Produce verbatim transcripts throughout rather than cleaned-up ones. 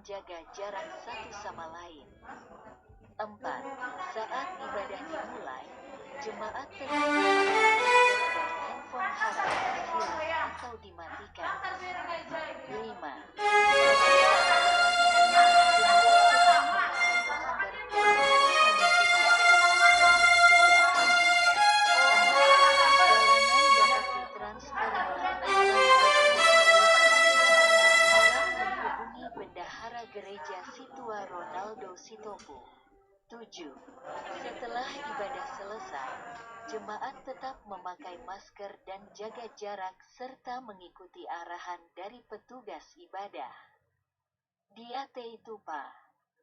jaga jarak satu sama lain. Empat, saat ibadah dimulai, jemaat tetap memakai masker dan handphone harap dihilang atau dimatikan. Lima, Gereja Situa Ronaldo Sitopu. Tujuh, setelah ibadah selesai, jemaat tetap memakai masker dan jaga jarak serta mengikuti arahan dari petugas ibadah. Diate itu, Pak.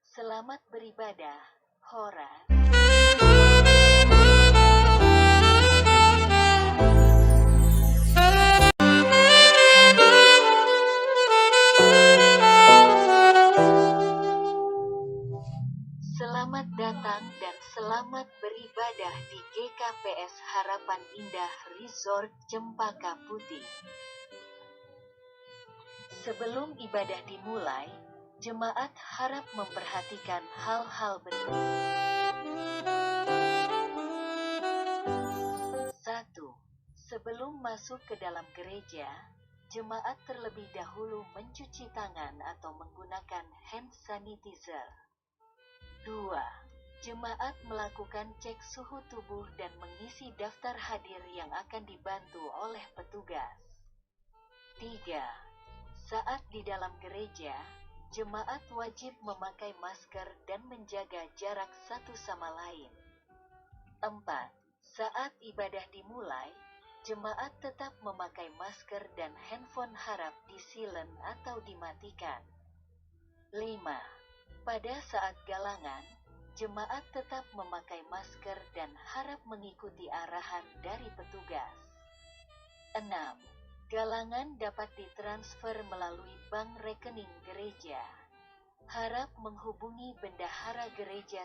Selamat beribadah, Horas. Selamat datang dan selamat beribadah di G K P S Harapan Indah Resort Cempaka Putih. Sebelum ibadah dimulai, jemaat harap memperhatikan hal-hal berikut. Satu, sebelum masuk ke dalam gereja, jemaat terlebih dahulu mencuci tangan atau menggunakan hand sanitizer. Dua, jemaat melakukan cek suhu tubuh dan mengisi daftar hadir yang akan dibantu oleh petugas. Tiga, saat di dalam gereja, jemaat wajib memakai masker dan menjaga jarak satu sama lain. Empat, saat ibadah dimulai, jemaat tetap memakai masker dan handphone harap di-silent atau dimatikan. Lima, pada saat galangan, jemaat tetap memakai masker dan harap mengikuti arahan dari petugas. Enam, galangan dapat ditransfer melalui bank rekening gereja. Harap menghubungi bendahara gereja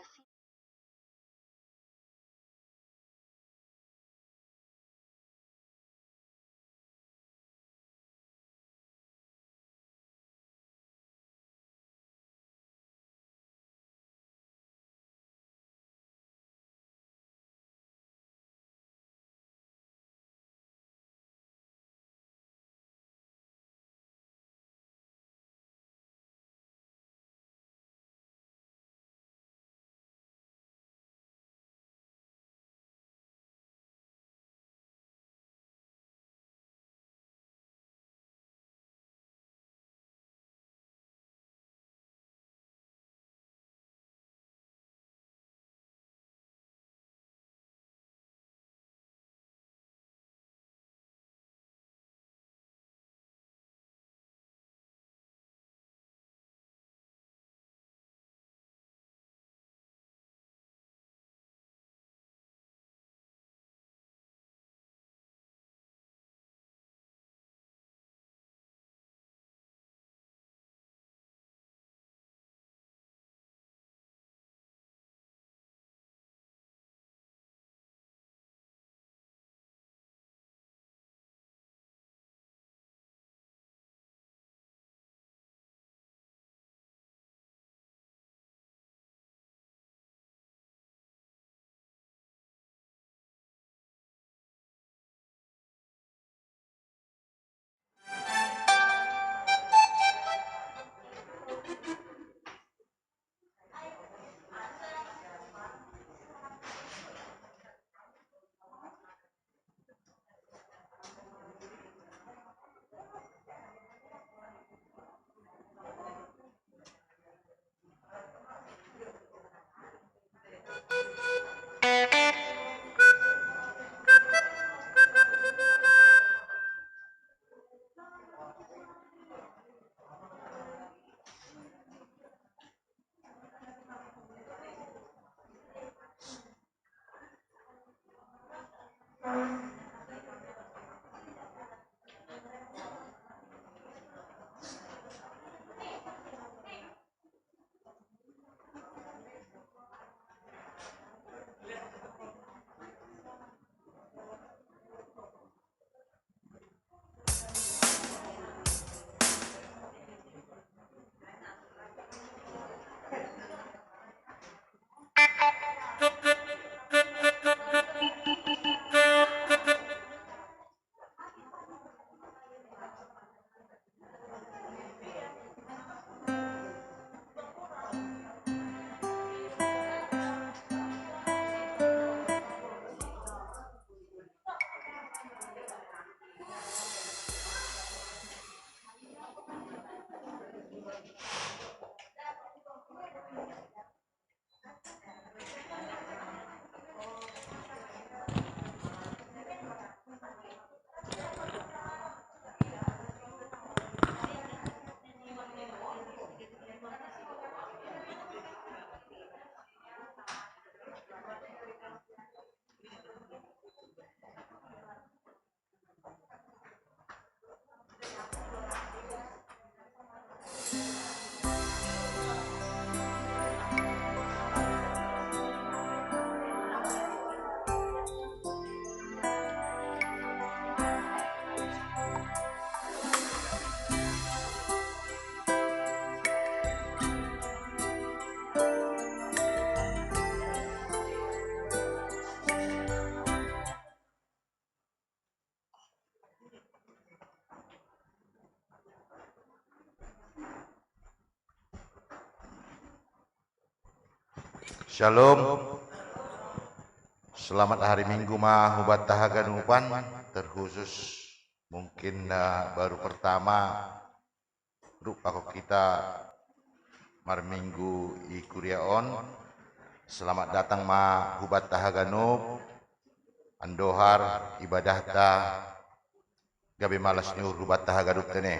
Shalom. Selamat hari Minggu ma hubatta haganupan, terkhusus mungkin na baru pertama rupa ko kita marminggu i kuria on. Selamat datang ma hubatta haganup, andohar ibadahta gabe malas ni uhur hubatta haganup tene.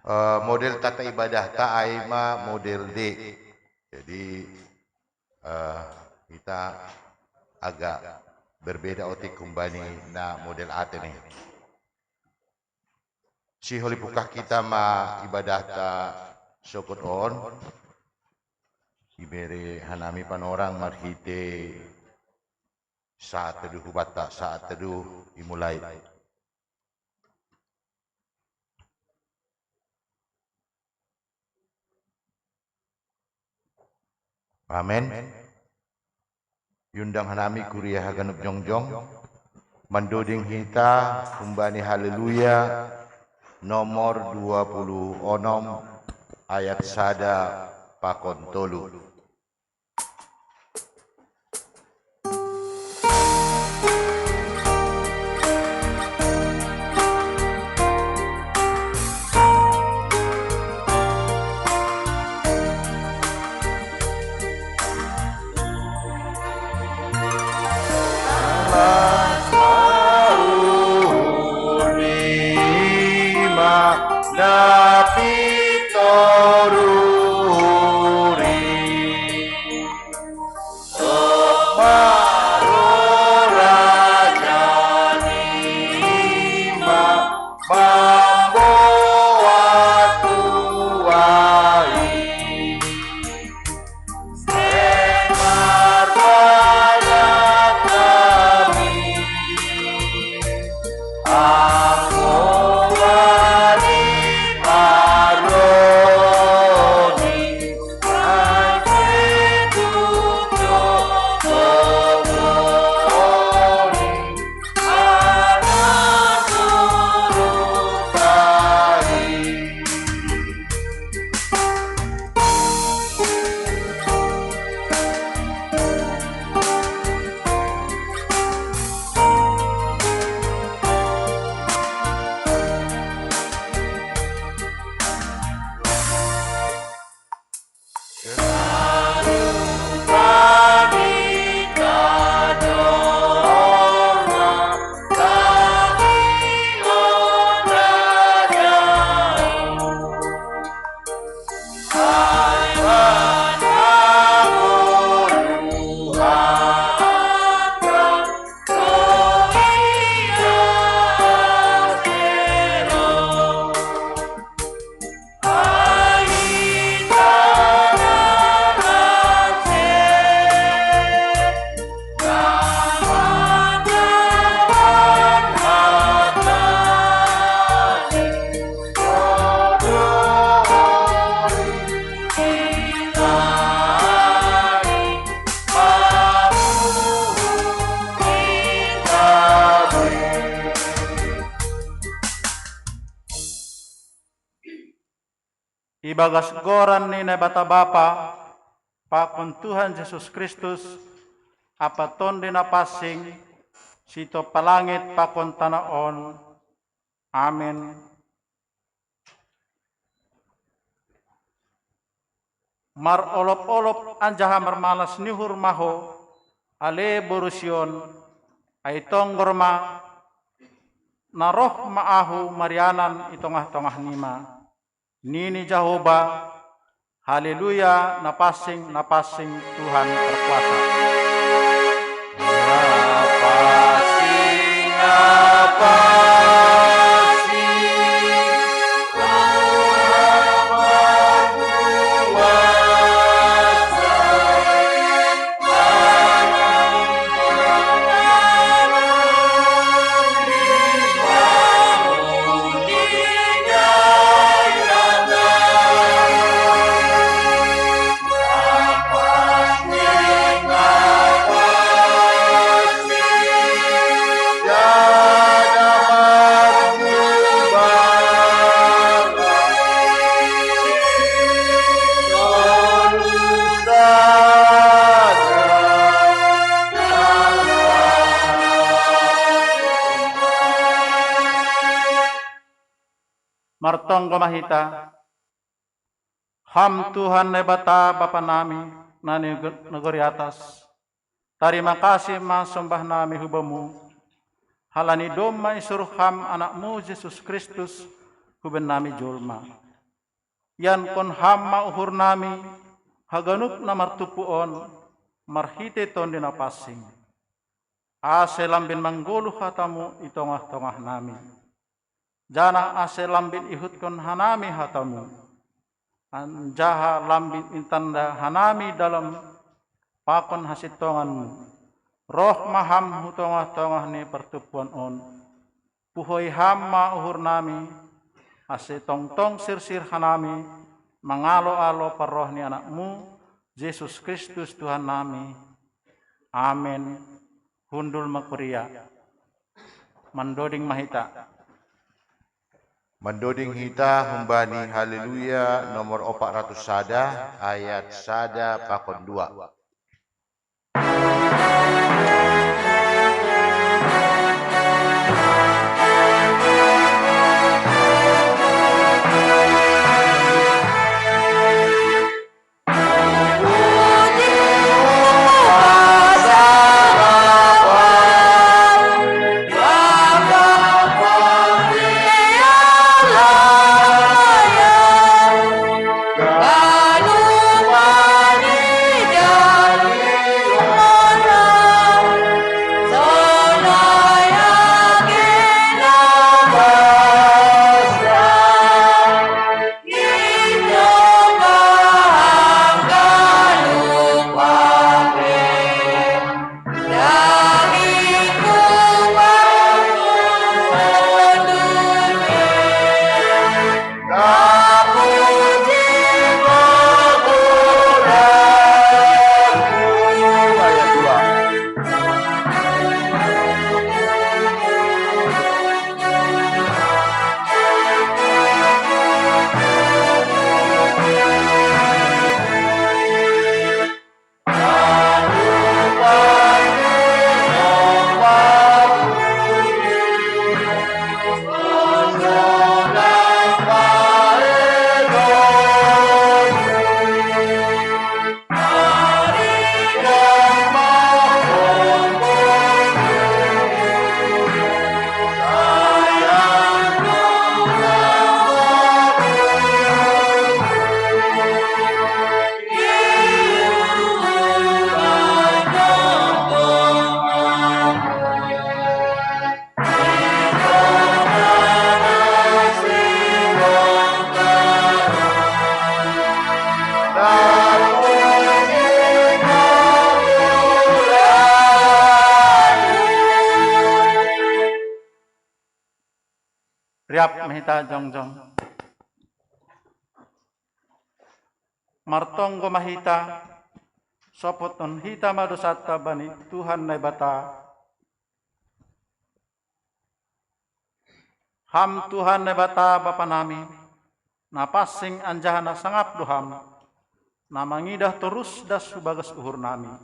Eh, model tata ibadahta ai ma model D. Jadi, eh, kita agak berbeda otik kumbani na model A tene. Siholi pukah kita ma ibadahta sokot on, ibere hanami panorang marhite saat teduh hubatta, saat teduh imulai. Amen. Iundang hanami kuria haganup jongjong, mandoding hita humbani Haleluya nomor dua puluh onom ayat sada pakon tolu. Ibagas goran ni Naibata Bapa, pakon Tuhan Jesus Kristus, ampa Tondi Napansing, sitompa langit pakon tano on. Amen. Marolop-olop anjaha marmalas ni uhur ma ho, ale boru Sion, ai tonggor ma, na roh ma ahu marianan i tongah-tongah nima. Nini Jahowa, Haleluya, napansing, napansing Tuhan Parkuasa. Napansing, napansing Tuhan Parkuasa. Martonggo ma hita. Ham Tuhan Naibata Bapa nami, na ni nagori atas, tarima kasih ma sombah nami hu Bamu, halani domma isuruh Ham Anakmu Jesus Kristus hu bennami jolma. Iankon Ham ma uhur nami haganup na martumpu on marhitei Tondi Napansing, ase lambin manggoluh hataMu i tongah-tongah nami. Janah ase lambin ihutkon hanami hataMu, anjaha lambin itanda hanami dalam pakon hasintonganMu. Roh ma Ham hu tongah-tongah ni partumpuan on. Puhoi Ham ma uhur nami, ase tongtong sirsir hanami mangalo-alo parroh ni Anakmu, Jesus Kristus Tuhan nami. Amen. Hundul ma kuria. Mandoding ma hita. Mandoding hita humbani Haleluya nomor opat ratus sada, ayat sada pakon dua. Riap ma hita jongjong. Martonggo ma hita, sopothon hita ma dosanta bani Tuhan Naibata. Ham Tuhan Naibata Bapa nami, na pansing anjaha na sangap do Ham, na mangidah torus das hu bagas uhur nami.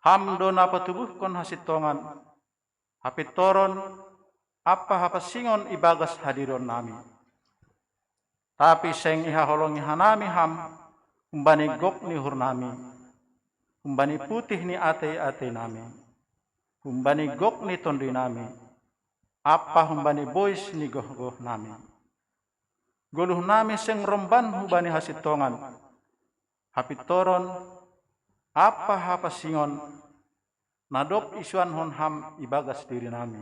Ham do na patubuhkon hasintongan, hapintoron ampa hapansingon ibagas hadirion nami. Tapi seng ihaholongi hanami Ham humbani gok ni uhur nami, humbani putih ni atei-atei nami, humbani gok ni tonduy nami, ampa humbani bois ni goh-goh nami. Goluh nami seng romban hubani hasintongan, hapintoron ampa hapansingon, na dob isuanhon Ham ibagas diri nami.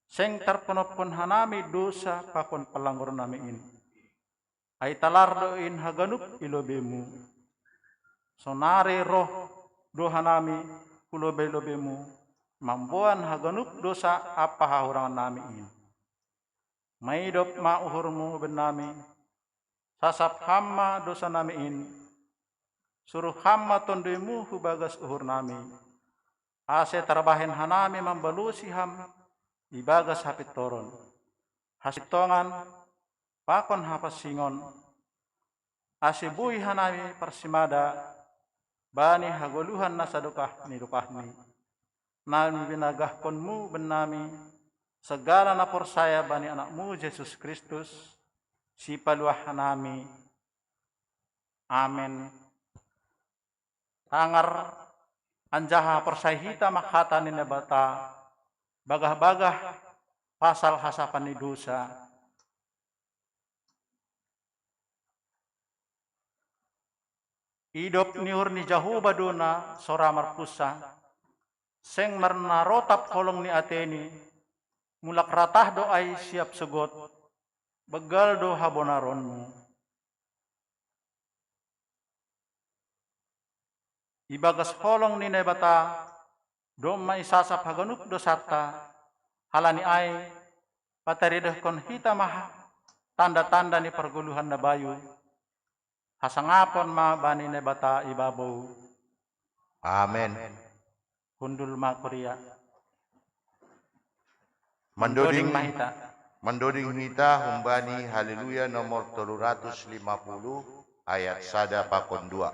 Seng tarponophon hanami dosa pakon panlanggor nami in. Ai talar do in haganup i lobeiMu. Sonari roh do hanami hu lobei-lobeiMu, mamboan haganup dosa ampa hahurangan nami in. Maidop ma uhurMu bennami, sasap Ham ma dosa nami in, suruh Ham ma TonduyMu hu bagas uhur nami, ase tarbahen hanami mambalosi Ham ibagas hapintoron, hasintongan, pakon hapansingon, ase boi hanami parsimada bani hagoluhan na sadokah ni dokahni, na binagahkonMu bennami, segala na porsaya bani Anakmu Jesus Kristus, Sipaluah nami. Amen. Tangar anjaha porsaya hita ma hata ni Naibata, bagah-bagah pasal hasapan ni dosa. Idop ni uhur ni Jahowa do na sora marpunsa, seng marnarotap holong ni ateni, mulak ratah do ai siap sogot, banggal do habonaronmu. Ibagas holong ni Naibata, domma isasap haganup dosanta, halani ai, pataridahkon hita ma tanda-tanda ni pargoluhan na bayu, hasangapon ma bani Naibata i babou. Amen. Hundul ma kuria. Mandoding, mandoding ma hita. Mandoding hita humbani Haleluya nomor tolu ratus lima puluh, ayat sada pakon dua.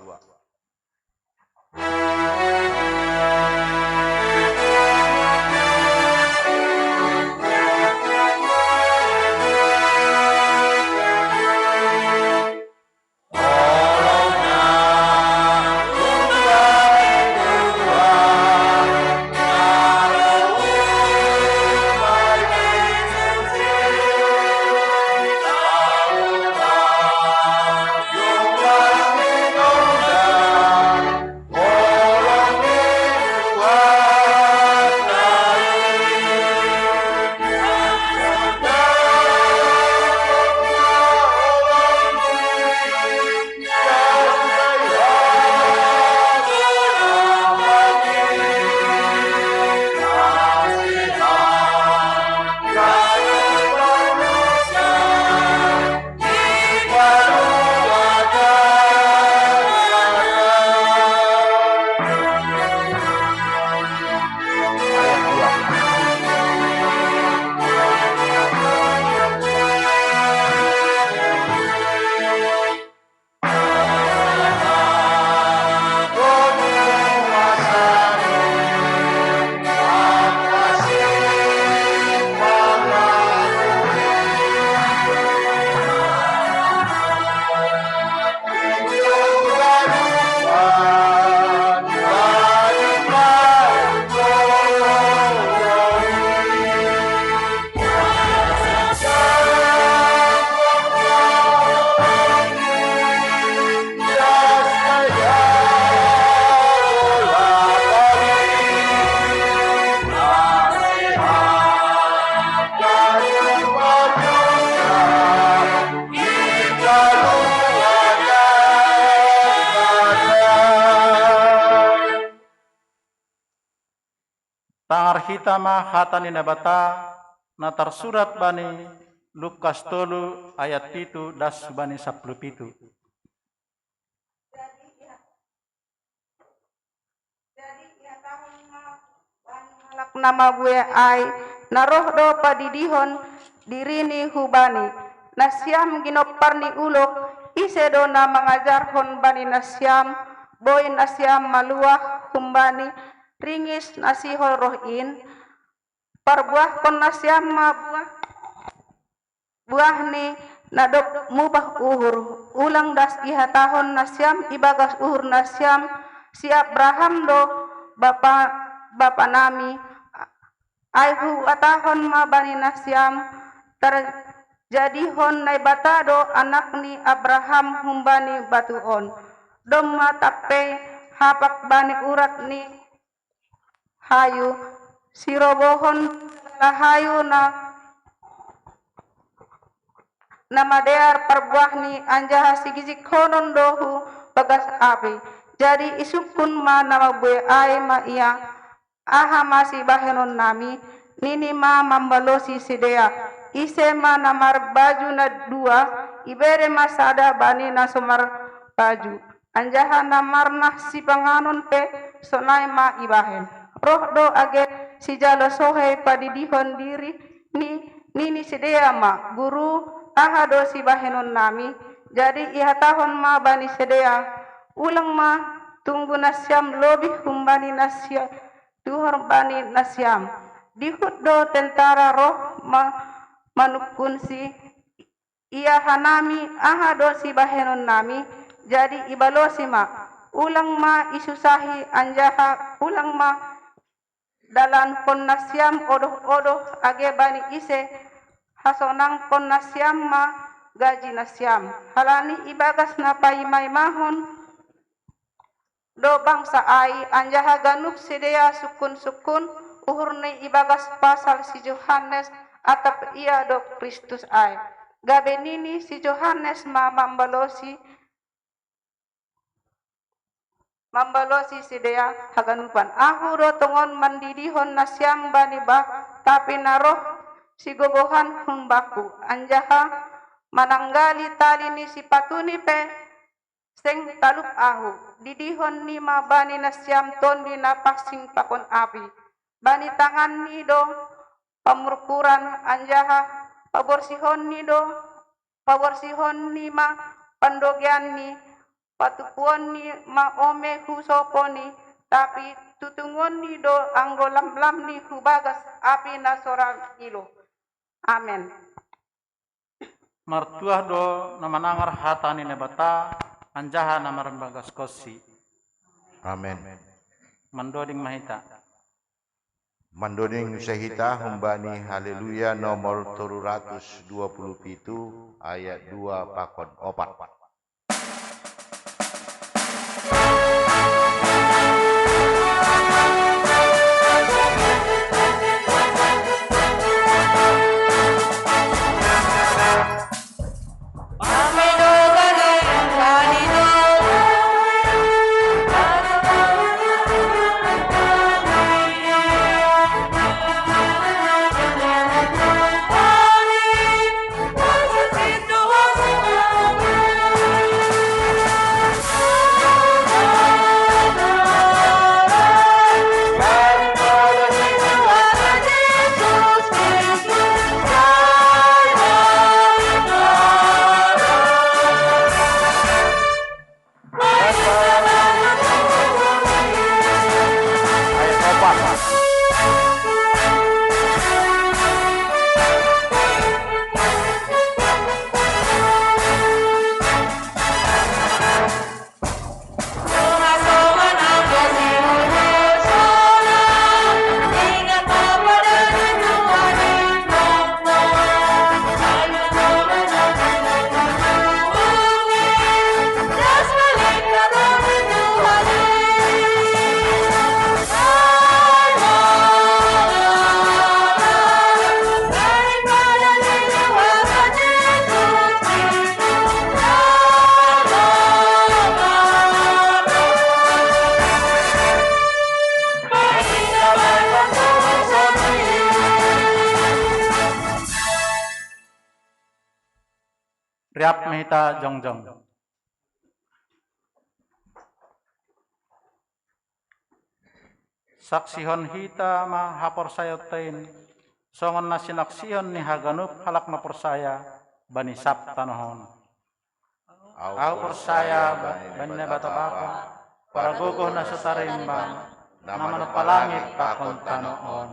Tangar hita ma hata ni Naibata, na tarsurat bani Lukas tolu ayat pitu das bani sapuluh pitu. Jadi, ihatahon ma bani halak na mabue ai, na roh do padidihon dirini hu Bani. Nasiam ginompar ni ulok, ise do na mangajarhon bani nasiam? Boi nasiam maluah humbani ringis na sihol roh in? Parbuahkon nasiam ma buah, buahni na dob mubah uhur. Ulang das ihatahon nasiam ibagas uhur nasiam, si Abraham do bapa, bapanami. Ai huhatahon ma bani nasiam, tarjadihon Naibata do anak ni Abraham humbani batu on. Domma tampei hapak bani urat ni hayu, sirobohon hayu na, na madear parbuahni, anjaha sigijikhonon do hu bagas api. Jadi isungkun ma na mabue ai ma ia, aha ma sibahenonnami? Nini ma mambalosi sidea, ise ma na marbaju na dua, ibere ma sada bani na so marbaju. Anjaha na marnah sipanganon pe sonai ma ibahen. Roh do age sijalo sohe padidihon diri ni, nini sidea ma, Guru, aha do sibahenonnami? Jadi ihatahon ma bani sidea, ulang ma tunggu nasiam lobih humbani nasiam, tuhor bani nasiam. Dihut do tentara roh ma-, manukkunsi ia hanami aha do sibahenonnami, jadi ibalosi ma, ulang ma isusahi anjaha ulang ma dalankon nasiam odoh-odoh age bani ise, hasonangkon nasiam ma gaji nasiam. Halani ibagas na paimaimahon do bangsa ai, anjaha ganup sidea sungkun-sungkun uhurni ibagas pasal si Johannes, atap ia do Kristus ai. Gabe nini si Johannes ma mambalosi, mambalosi sidea haganupan. Ahu do tongon mandidihon nasiam bani bah, tapi na roh sigogohan hun bangku, anjaha mananggali tali ni sipatuni pe seng talup ahu. Didihon ni ma bani nasiam tondi na pansing pakon api. Bani tanganni do pamurpuran, anjaha paborsihonni do, paborsihonni ma pandogeanni, patupuonni ma ome hu soponi, tapi tutungonni do anggo lamlamni hu bagas api na so ra ilo. Amen. Martuah do na manangar hata ni Naibata, anjaha na mambagashonsi. Amen. Mandoding ma hita. Mandoding muse hita humbani Haleluya nomor tolu ratus dua puluh pitu, ayat dua pakon opat. Riap ma hita jongjong. Saksihon hita ma haporsayaonta in, songon na sinaksihon ni haganup halak na porsaya bani sab tanoh on. Ahu porsaya ba-, bani Naibata Bapa, paragogoh na so tarimbang, na manompa langit pakon tanoh on.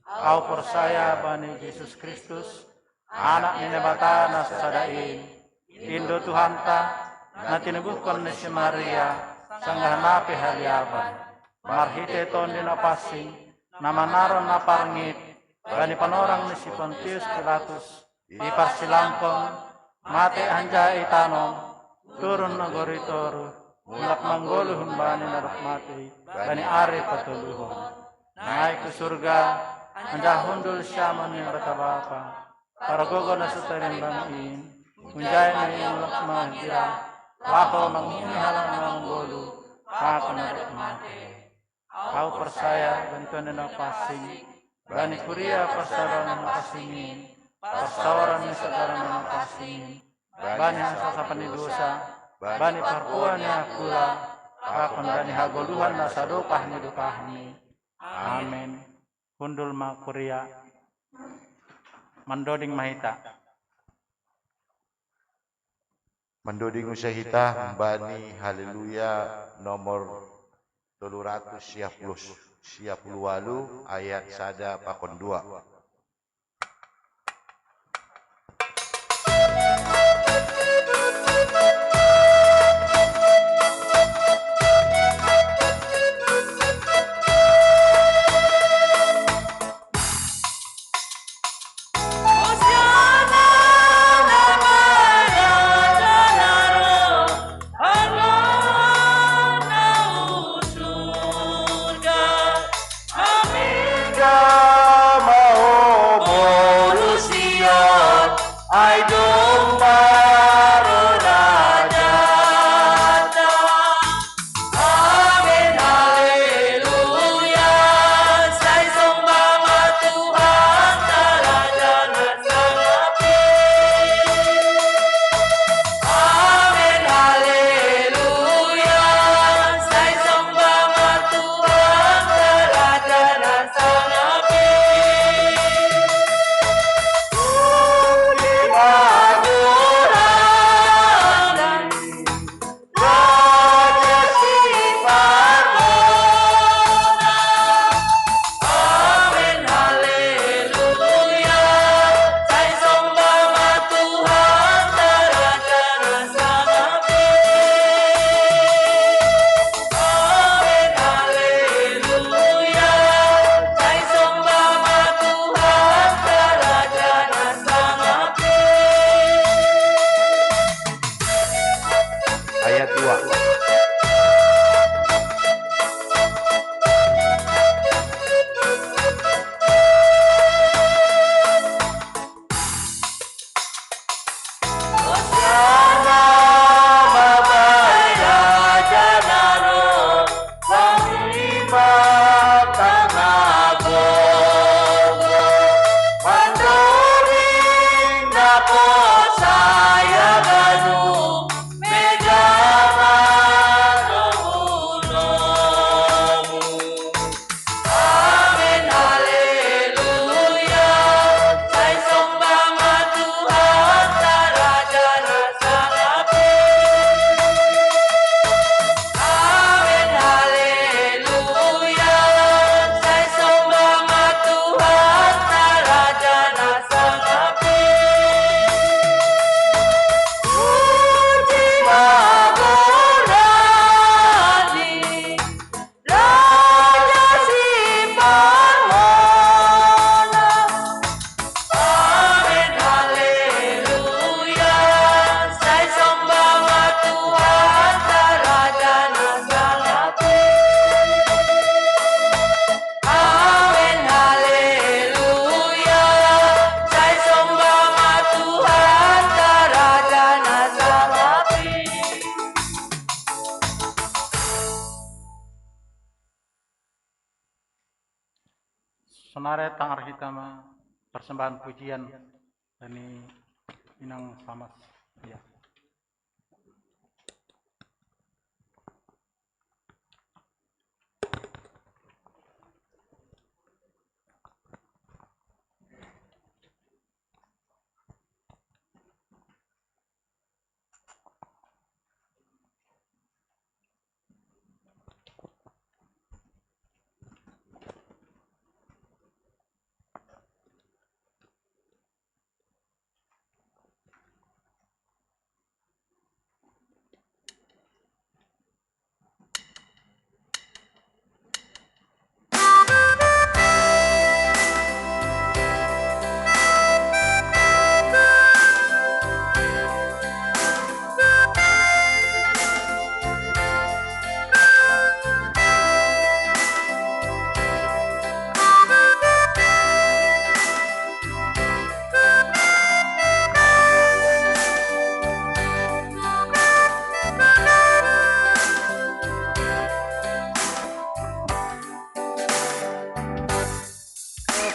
Ahu porsaya bani Jesus Kristus, Anak ni Naibata na sasada in, in do Tuhanta, na tinubuhkon ni si Maria, sanggah na pe haliaban. Marhite Tondi Napansing, na manaron na parngit, bani panorang ni si Pontius Pilatus, diparsilangkon, mate anjaha itanom, turun nagori toruh, mulak manggoluh humbani na dob mate, bani ari patoluhon. Naik hu surga, anjaha hundul siamun ni Naibata Bapa, paragogoh na so tarimbang in, hunjai ma i mulak manghira, laho manguhumi halak na manggoluh, pakon na dob mate. Ahu porsaya bani Tondi Napansing, bani kuria parsaoran Napansing in, parsaoran ni sagala na Napansing in, bani hasasapan ni dosa, bani parpuan ni angkula, pakon bani hagoluhan na sadokah ni dokahni. Amen. Hundul ma kuria. Mandoding ma hita. Mandoding muse hita humbani Haleluya nomor tolu ratus sia puluh, sia puluh ualu, ayat sada pakon dua. ayat dua. Amen, haleluya. Sai somba ma Tuhan, Raja na sangapi. Amen, haleluya. Sai somba ma Tuhan, Raja na sangapi. Puji mabarani. Raja si parmona. Amen, haleluya. Sai somba ma Tuhan, Raja na sangapi. Amen, haleluya. Sai somba ma Tuhan, Raja na sangapi. Sonare tangar hita ma persembahan pujian dani inang samas. Ya.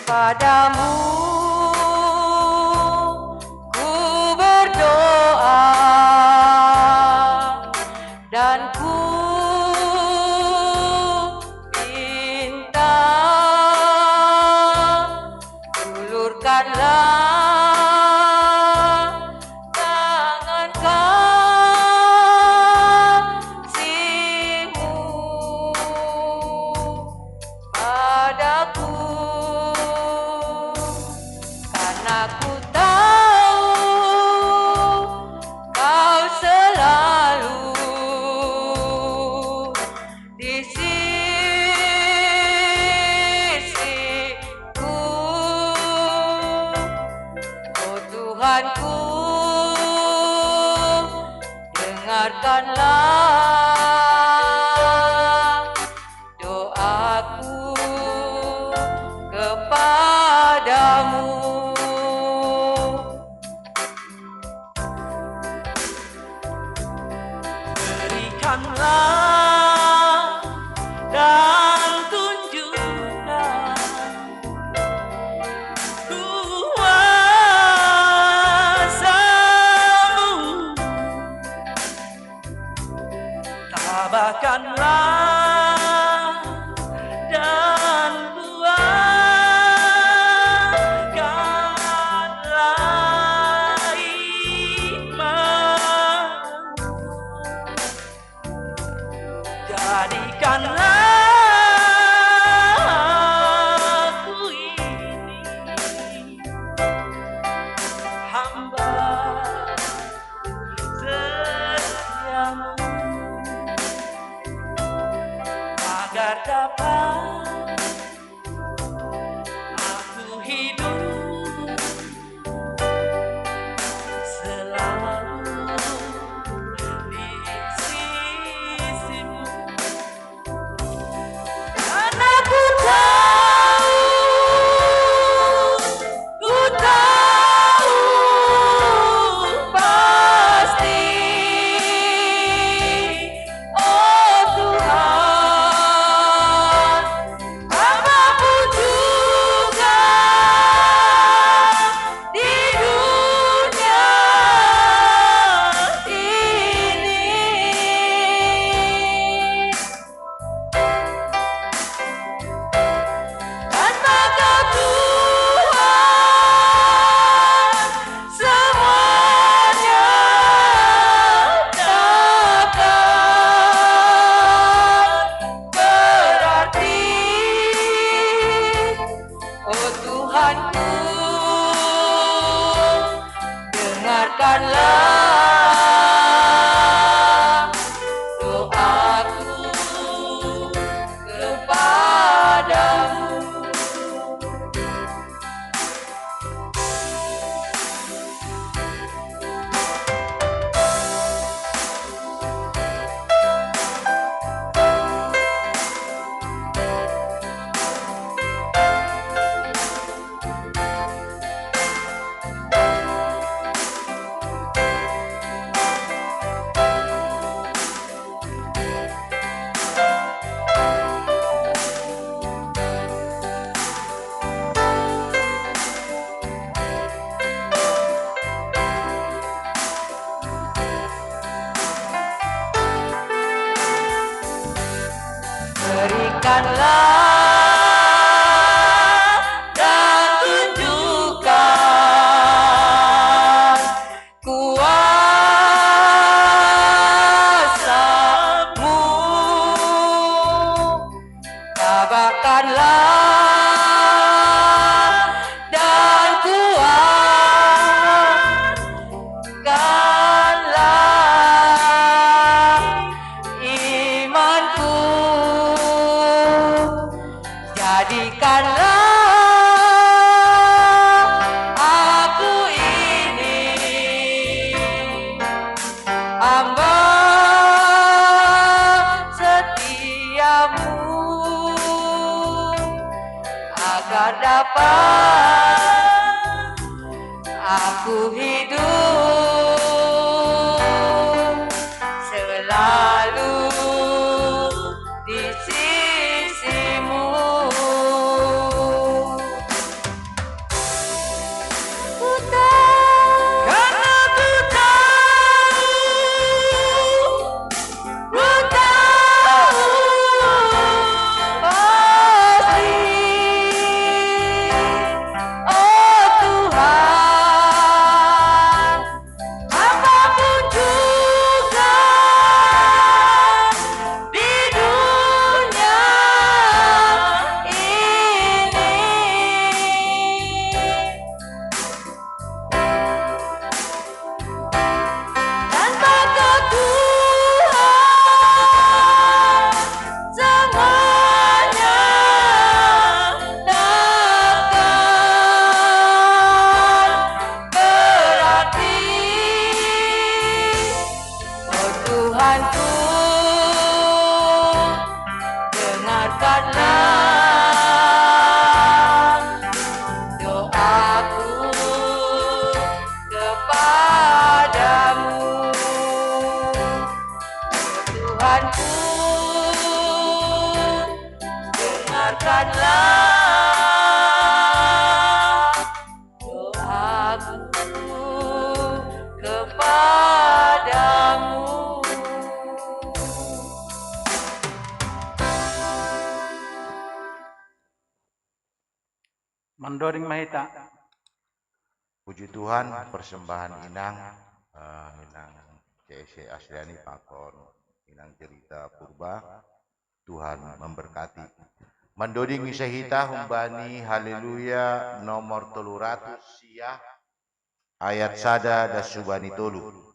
Kepadamu ku berdoa dan ku minta, ulurkanlah tangan kasihmu padaku, karena ku tahu kau selalu di sisiku. Oh Tuhanku, dengarkanlah doaku kepadamu. Berikanlah dan tunjukkan kuasa-Mu. Tabahkanlah dan kuatkanlah iman. Jadikanlah aku ini hamba setiamu, agar dapat aku hidup selalu di Kanlah dan tunjukkan kuasa-Mu. Tabahkanlah dan kuatkanlah imanku. Jadikanlah aku ini hamba setia-Mu, agar dapat aku hidup selalu di sisi-Mu. Ku tahu, karena ku tahu, ku tahu pasti, oh Tuhan, apapun juga di dunia ini. Tanpa Kau Tuhan, semuanya takkan berarti. Oh Tuhanku, dengarkanlah doaku kepadamu. Tuhanku, dengarkanlah doaku kepadamu. Mandoding ma hita. Puji Tuhan, persembahan inang, eh, inang C S C Asriani pakon inang Cerita Purba. Tuhan memberkati. Mandoding ise hita humbani Haleluya nomor tolu ratus sia, ayat sada das subani tolu.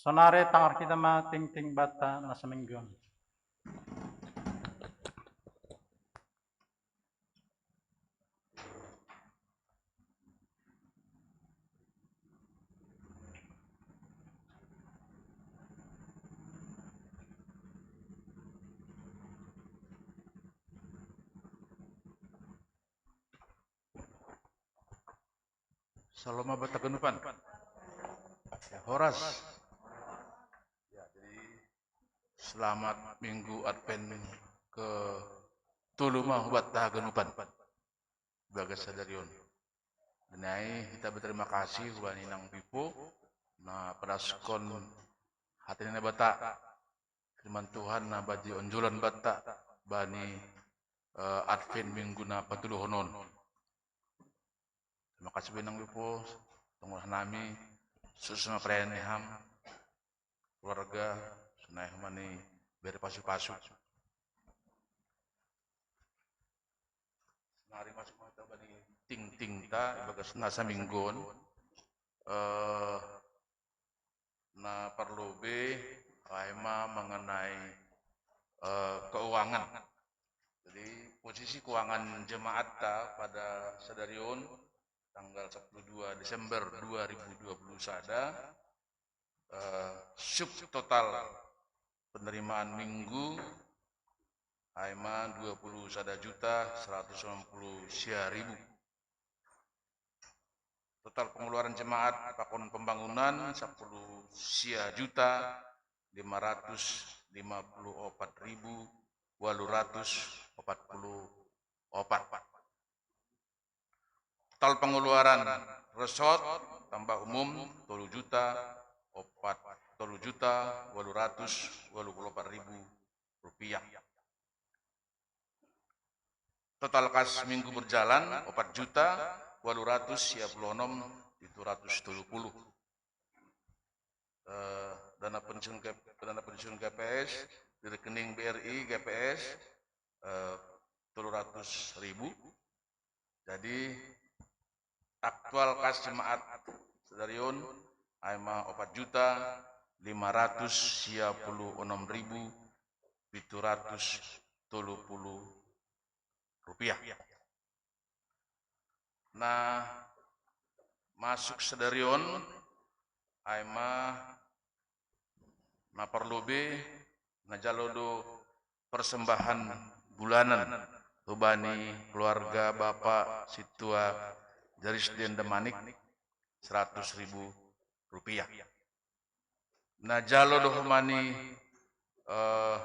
Sonari tangar kita ma tingting bata na saminggun. Saloma bata ganupan. Ya, horas. Ya, jadi selamat Minggu Advent ke tolu ma bata ganupan. Bagas sadarion. Nai kita berterima kasih bani nang bipo na padaskon hati ni bata. Firman Tuhan na badi onjolan bata bani eh, Advent Minggu na patoluhon on. Terima kasih bani nang bipo, tonggohon nami, susu na perayaan ni ham, keluarga, sonai ma ni bere pasu-pasu. Nari masuk mata bani tingting ta, ibagas na saminggun, eh, na parlu be, ai ma mengenai eh, keuangan. Jadi posisi keuangan jemaat ta pada sadarion tanggal sepuluh dua Desember dua ribu dua puluh sada, eh, subtotal penerimaan minggu ai ma dua puluh sada juta seratus sembilan puluh sia ribu. Total pengeluaran jemaat pakon pembangunan sepuluh sia juta lima ratus lima puluh opat ribu walu ratus opat puluh opat. Total pengeluaran resort tambah umum tolu juta opat, tolu juta walu ratus walu puluh opat ribu rupiah. Total kas minggu berjalan opat juta walu ratus sia puluh onom pitu ratus tolu puluh. Eh, dana pensiun K-, dana pensiun K P S di rekening B R I K P S, eh, tolu ratus ribu. Jadi aktual kas jemaat sadarion ai ma opat juta lima ratus sia puluh onom ribu pitu ratus tolu puluh rupiah. Nah, masuk sadarion ai ma na parlu be na jalo do persembahan bulanan hubani keluarga Bapak Situa Jarisden Damanik seratus ribu rupiah. Na jalo do homa ni, eh,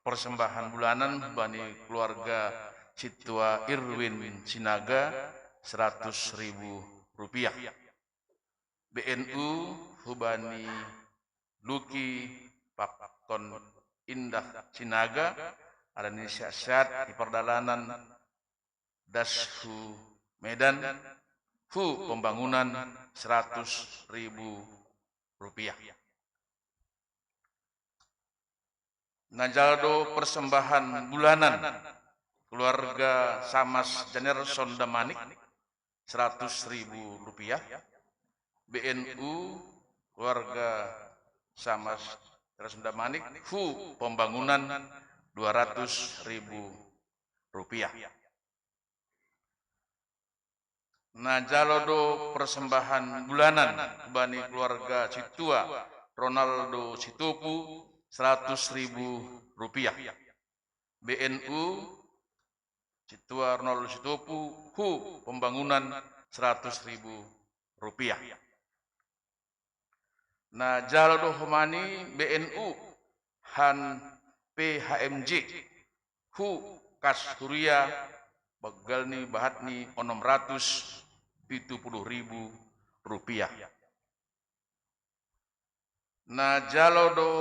persembahan bulanan hubani keluarga Situa Irwin Sinaga seratus ribu rupiah. B N U hubani Luki Pakton Indah Sinaga, ada ni sehat-sehat di perdalanan das hu Medan, hu pembangunan seratus ribu rupiah. Na jalo do persembahan bulanan keluarga Samas Janerson Damanik seratus ribu rupiah. B N U keluarga Samas Janerson Damanik hu pembangunan dua ratus ribu rupiah. Na jalo do persembahan bulanan bani keluarga Situa Ronaldo Sitopu seratus ribu rupiah. B N U Situa Ronaldo Sitopu hu pembangunan seratus ribu rupiah. Na jalo do homa ni B N U han P H M J hu kas huria banggal ni bahat ni onom ratus pitu puluh ribu rupiah. Na jalo do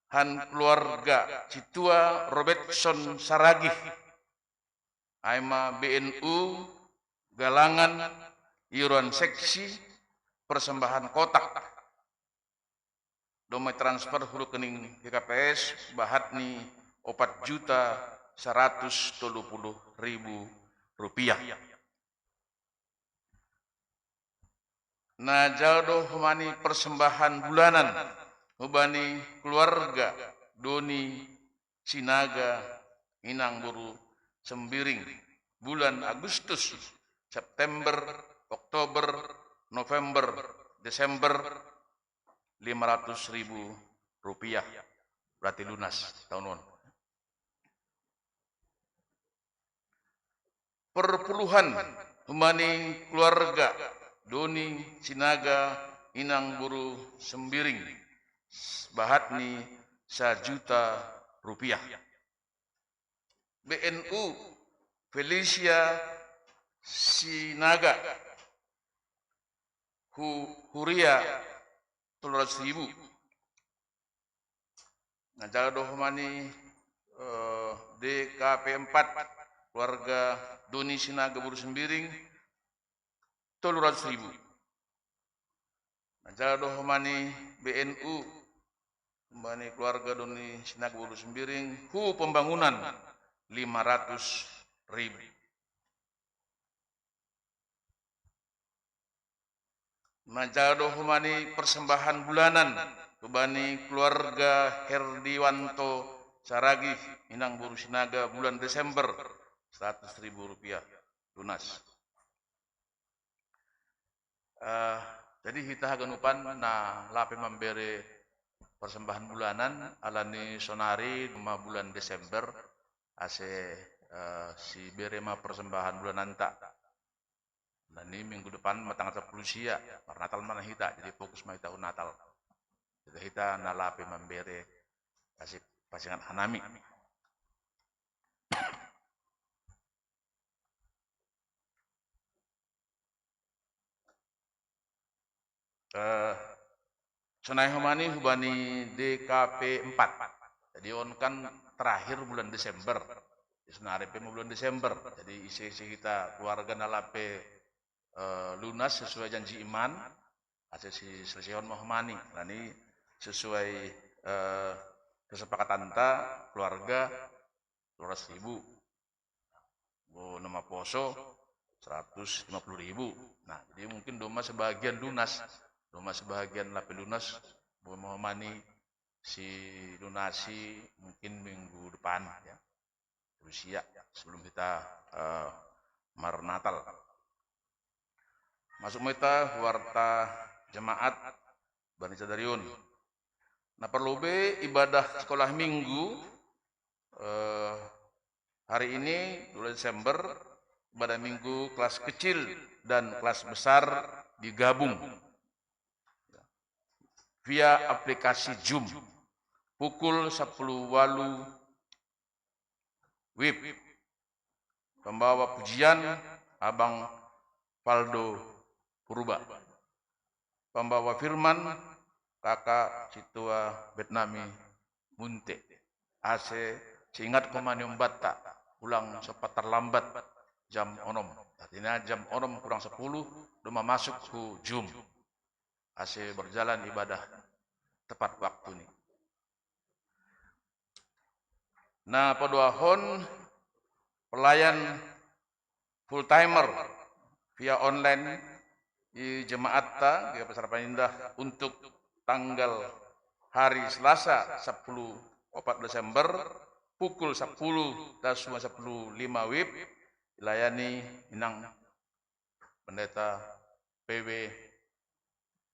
han keluarga Situa Robertson Saragih ai ma B N U galangan iuran seksi persembahan kotak. Domai transfer hu rekening K P S bahat ni opat juta seratus tolu puluh ribu rupiah. Najal do homa ni persembahan bulanan hubani keluarga Doni Sinaga, Inang Boru Sembiring, bulan Agustus, September, Oktober, November, Desember, lima ratus ribu rupiah. Berarti lunas tahun on. Perpuluhan homa ni keluarga Doni Sinaga, Inang Boru Sembiring, bahat ni sajuta rupiah. B N U Felicia Sinaga, Hu-, Huria, tolu ratus ribu. Najal do homa ni, eh, D K P empat, keluarga Doni Sinaga Boru Sembiring, tolu ratus ribu. Najal do homa ni B N U, homa ni keluarga Doni Sinaga Boru Sembiring, Hu Pembangunan, lima ratus ribu. Najal do homa ni persembahan bulanan hubani keluarga Herdiwanto Saragih, Inang Boru Sinaga, bulan Desember, seratus ribu rupiah lunas. Eh, jadi hita haganupan na lape mambere persembahan bulanan, alani sonari ma bulan Desember, ase, eh, sibere ma persembahan bulananta. Alani minggu depan ma tanggal sapuluh sia, marnatal ma na hita, jadi fokus ma hita hu Natal. Jadi hita na lape mambere, ase pasingat hanami. Eh, sonai homa ni hubani D K P empat. Jadi on kan terakhir bulan Desember. Sonari pe ma bulan Desember. Jadi ise-ise hita keluarga na lape, eh, lunas sesuai janji iman, ase si selesehon ma homa ni. Alani sesuai, eh, kesepakatanta keluarga, dua ratus ribu. Bo na maposo, seratus lima puluh ribu. Nah, jadi mungkin do ma sebagian lunas, do ma sebagian lape lunas, bo ma homa ni silunasi mungkin minggu depan, ya. Rusia, sebelum hita, eh, marnatal. Masuk ma hita warta jemaat bani sadari on. Na parlu be ibadah sekolah minggu, eh, hari ini, dua belas Desember, ibadah minggu kelas kecil dan kelas besar digabung via aplikasi Zoom pukul sepuluh walu WIB. Pembawa pujian, Abang Faldo Purba. Pembawa firman, Kakak Situa Betnami Munte. Ase siingat homa ni ombatta, ulang sempat terlambat jam onom. Artinya jam onom kurang sepuluh, do ma masuk hu Zoom. Ase berjalan ibadah tepat waktu ni. Na paduahon, pelayan full timer via online di jemaatta, Gereja Pasar Panindah, untuk tanggal hari Selasa, sepuluh, empat Desember, pukul sepuluh, das cuma sepuluh lima WIB, dilayani Inang Pendeta P W,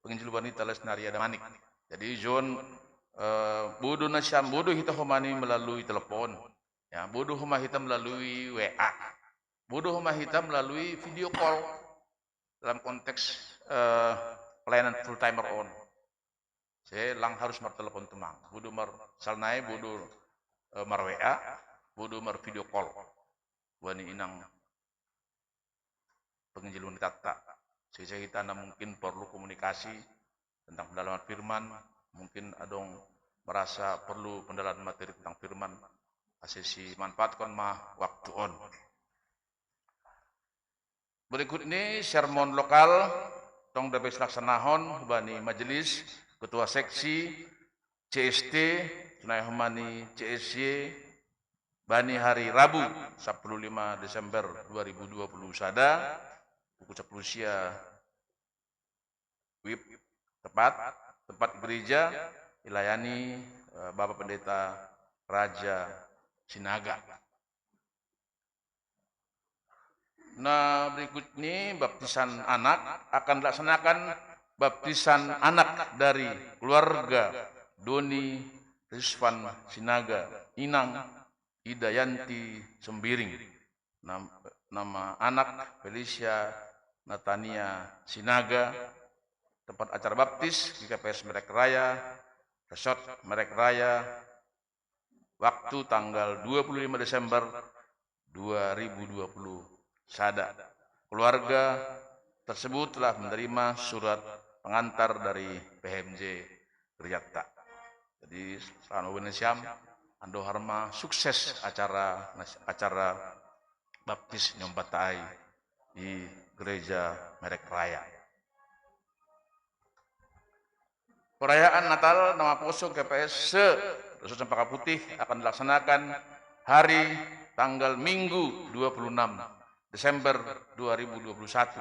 penginjil wanita Lesnaria Damanik. Jadi John, eh, bodo na siam, bodo hita homa ni melalui telepon. Ya, bodo homa hita melalui W A. Bodo homa hita melalui video call dalam konteks, eh, pelayanan full timer on. Ase lang harus martelepon tumang. Bodo mar salnae, bodo, eh, mar W A, bodo mar video call. Hubani Inang penginjil wanitatta. Ise-ise hita na mungkin perlu komunikasi tentang pendalaman firman, mungkin adong merasa perlu pendalaman materi tentang firman, ase simanfaatkon ma waktu on. Berikut ini sermon lokal, tong da bes laksanahon hubani majelis, ketua seksi, C S T, sonai homa ni C S Y, bani hari Rabu, sepuluh lima Desember dua ribu dua puluh sada, pukul sepuluh sia WIB tepat, tempat gereja dilayani eh, Bapak Pendeta Raja Sinaga. Nah, berikut ini baptisan anak akan dilaksanakan baptisan anak dari keluarga Doni Rizwan Sinaga, Inang Idayanti Sembiring. Nam- nama anak Felicia Natania Sinaga, tempat acara baptis di K P S Merek Raya, Resort Merek Raya, waktu tanggal dua puluh lima Desember dua ribu dua puluh sada. Keluarga tersebut telah menerima surat pengantar dari P H M J Gereja T A. Jadi, selama Indonesia, Ando Harma sukses acara acara baptis Nyomba Taai di Gereja Merek Raya. Perayaan Natal Nama Poso K P S se Resort Cempaka Putih akan dilaksanakan hari tanggal Minggu dua puluh enam Desember dua ribu dua puluh satu,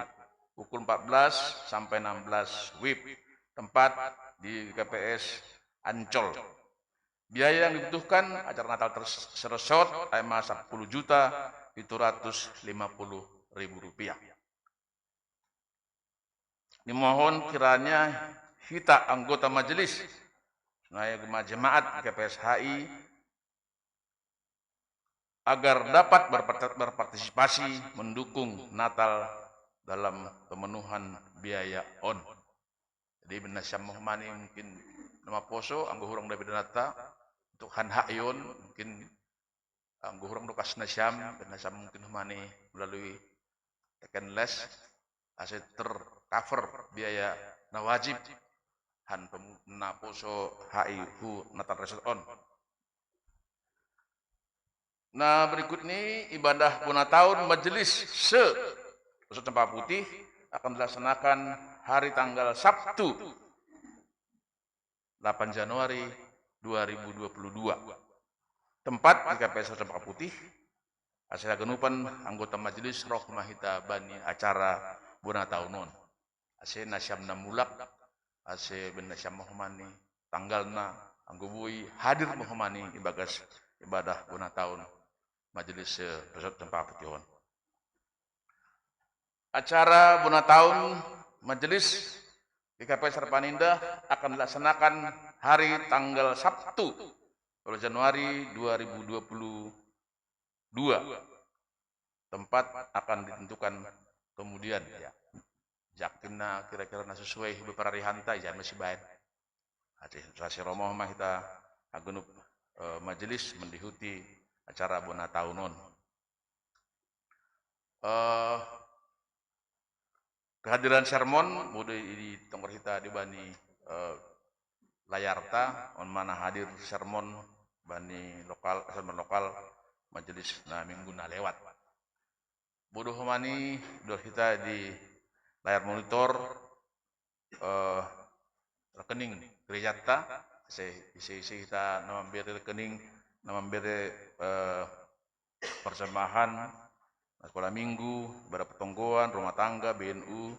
pukul empat belas sampai enam belas WIB, tempat di K P S Ancol. Biaya yang dibutuhkan acara Natal ter- seresort adalah sepuluh juta tujuh ratus lima puluh ribu rupiah. Dimohon kiranya kita anggota majelis, sunaya jemaat K P S H I, agar dapat berpart- berpartisipasi mendukung Natal dalam pemenuhan biaya on. Jadi, bennasiam mohomani mungkin Nama Poso, anggo hurang da bedanata, untuk hanhak ion, mungkin anggo hurang do kas nasiam, bennasiam mungkin mohomani melalui teken les, ase tercover biaya na wajib han pem- Nama Poso H I hu Natal Resort on. Nah, berikut ini ibadah bona taon majelis se Resort Cempaka Putih akan dilaksanakan hari tanggal Sabtu delapan Januari dua ribu dua puluh dua. Tempat di K P S Resort Cempaka Putih, ase haganupan anggota majelis roh ma hita bani acara bona taon on. Ase nasiam na mulak, ase bennasiam mohomani tanggalna, anggo boi hadir mohomani ibagas ibadah bona taon majelis eh, Resort Cempaka Putih on. Acara bona taon majelis di K P S Harapan Indah akan dilaksanakan hari tanggal Sabtu, dua belas Januari dua ribu dua puluh dua. Tempat akan ditentukan kemudian, ya. Jaktin na kira-kira na sesuai bepararihanta, ijaan ma sibaen. Ate sasi romoh ma hita haganup eh, majelis mendihuti acara bona taon on. Eh, kehadiran sermon boi ditonggor hita di bani eh, layarta, on ma na hadir sermon bani lokal, sermon lokal majelis na minggu na lewat. Boi do homani didok hita di layar monitor eh, rekening gerejanta, ise ise ise hita na mambere rekening, na mambere eh, persembahan, sekolah minggu, ibadah pertonggoan, rumah tangga, B N U,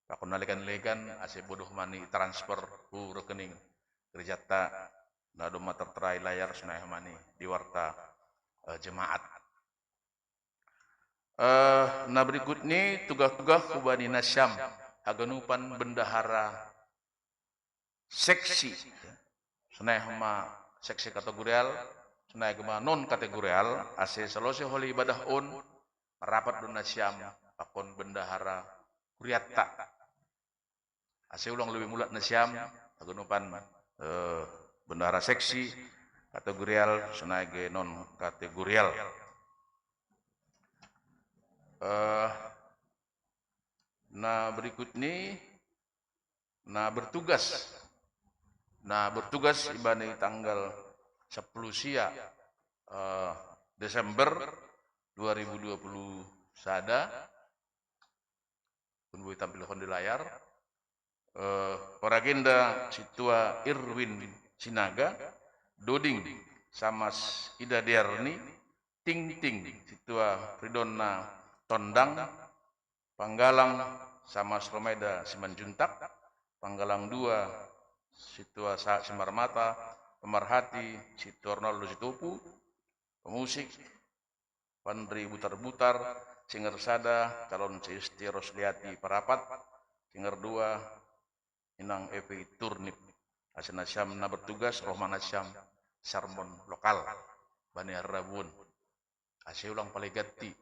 pakon na legan-legan, ase boi do homani transfer hu rekening gerejanta, na domma tertera i layar, sonai homani di warta eh, jemaat. Eh, na berikut ni tugah-tugah hubani nasiam haganupan bendahara seksi. Sonai homa seksi kategorial, sonai homa non kategorial, ase salose holi ibadah on, marapat do nasiam pakon bendahara huriatta. Ase ulang lobi mulak nasiam haganupan eh, bendahara seksi, kategorial, sonai ge non kategorial. Eh, na berikut ni na bertugas, na bertugas ibani tanggal sepuluh sia eh, Desember dua ribu dua puluh sada, pun boi tampilhon di layar. Eh, Paragenda Sintua Irwin Sinaga, Doding Samas Ida Derni, Tingting Sintua Fridonna Tondang, Panggalang Samas Romaida Simanjuntak, Panggalang dua, Situa Sa-, Simarmata, pemerhati, Sitornal Lusitupu, pemusik, Pandri Butar-Butar, singer sada, calon Sisti Rosliati Parapat, singer dua, Inang Evi Turnip. Ase na siam na bertugas, roh ma na siam sermon lokal bani hari Rabuon. Ase ulang palegatti,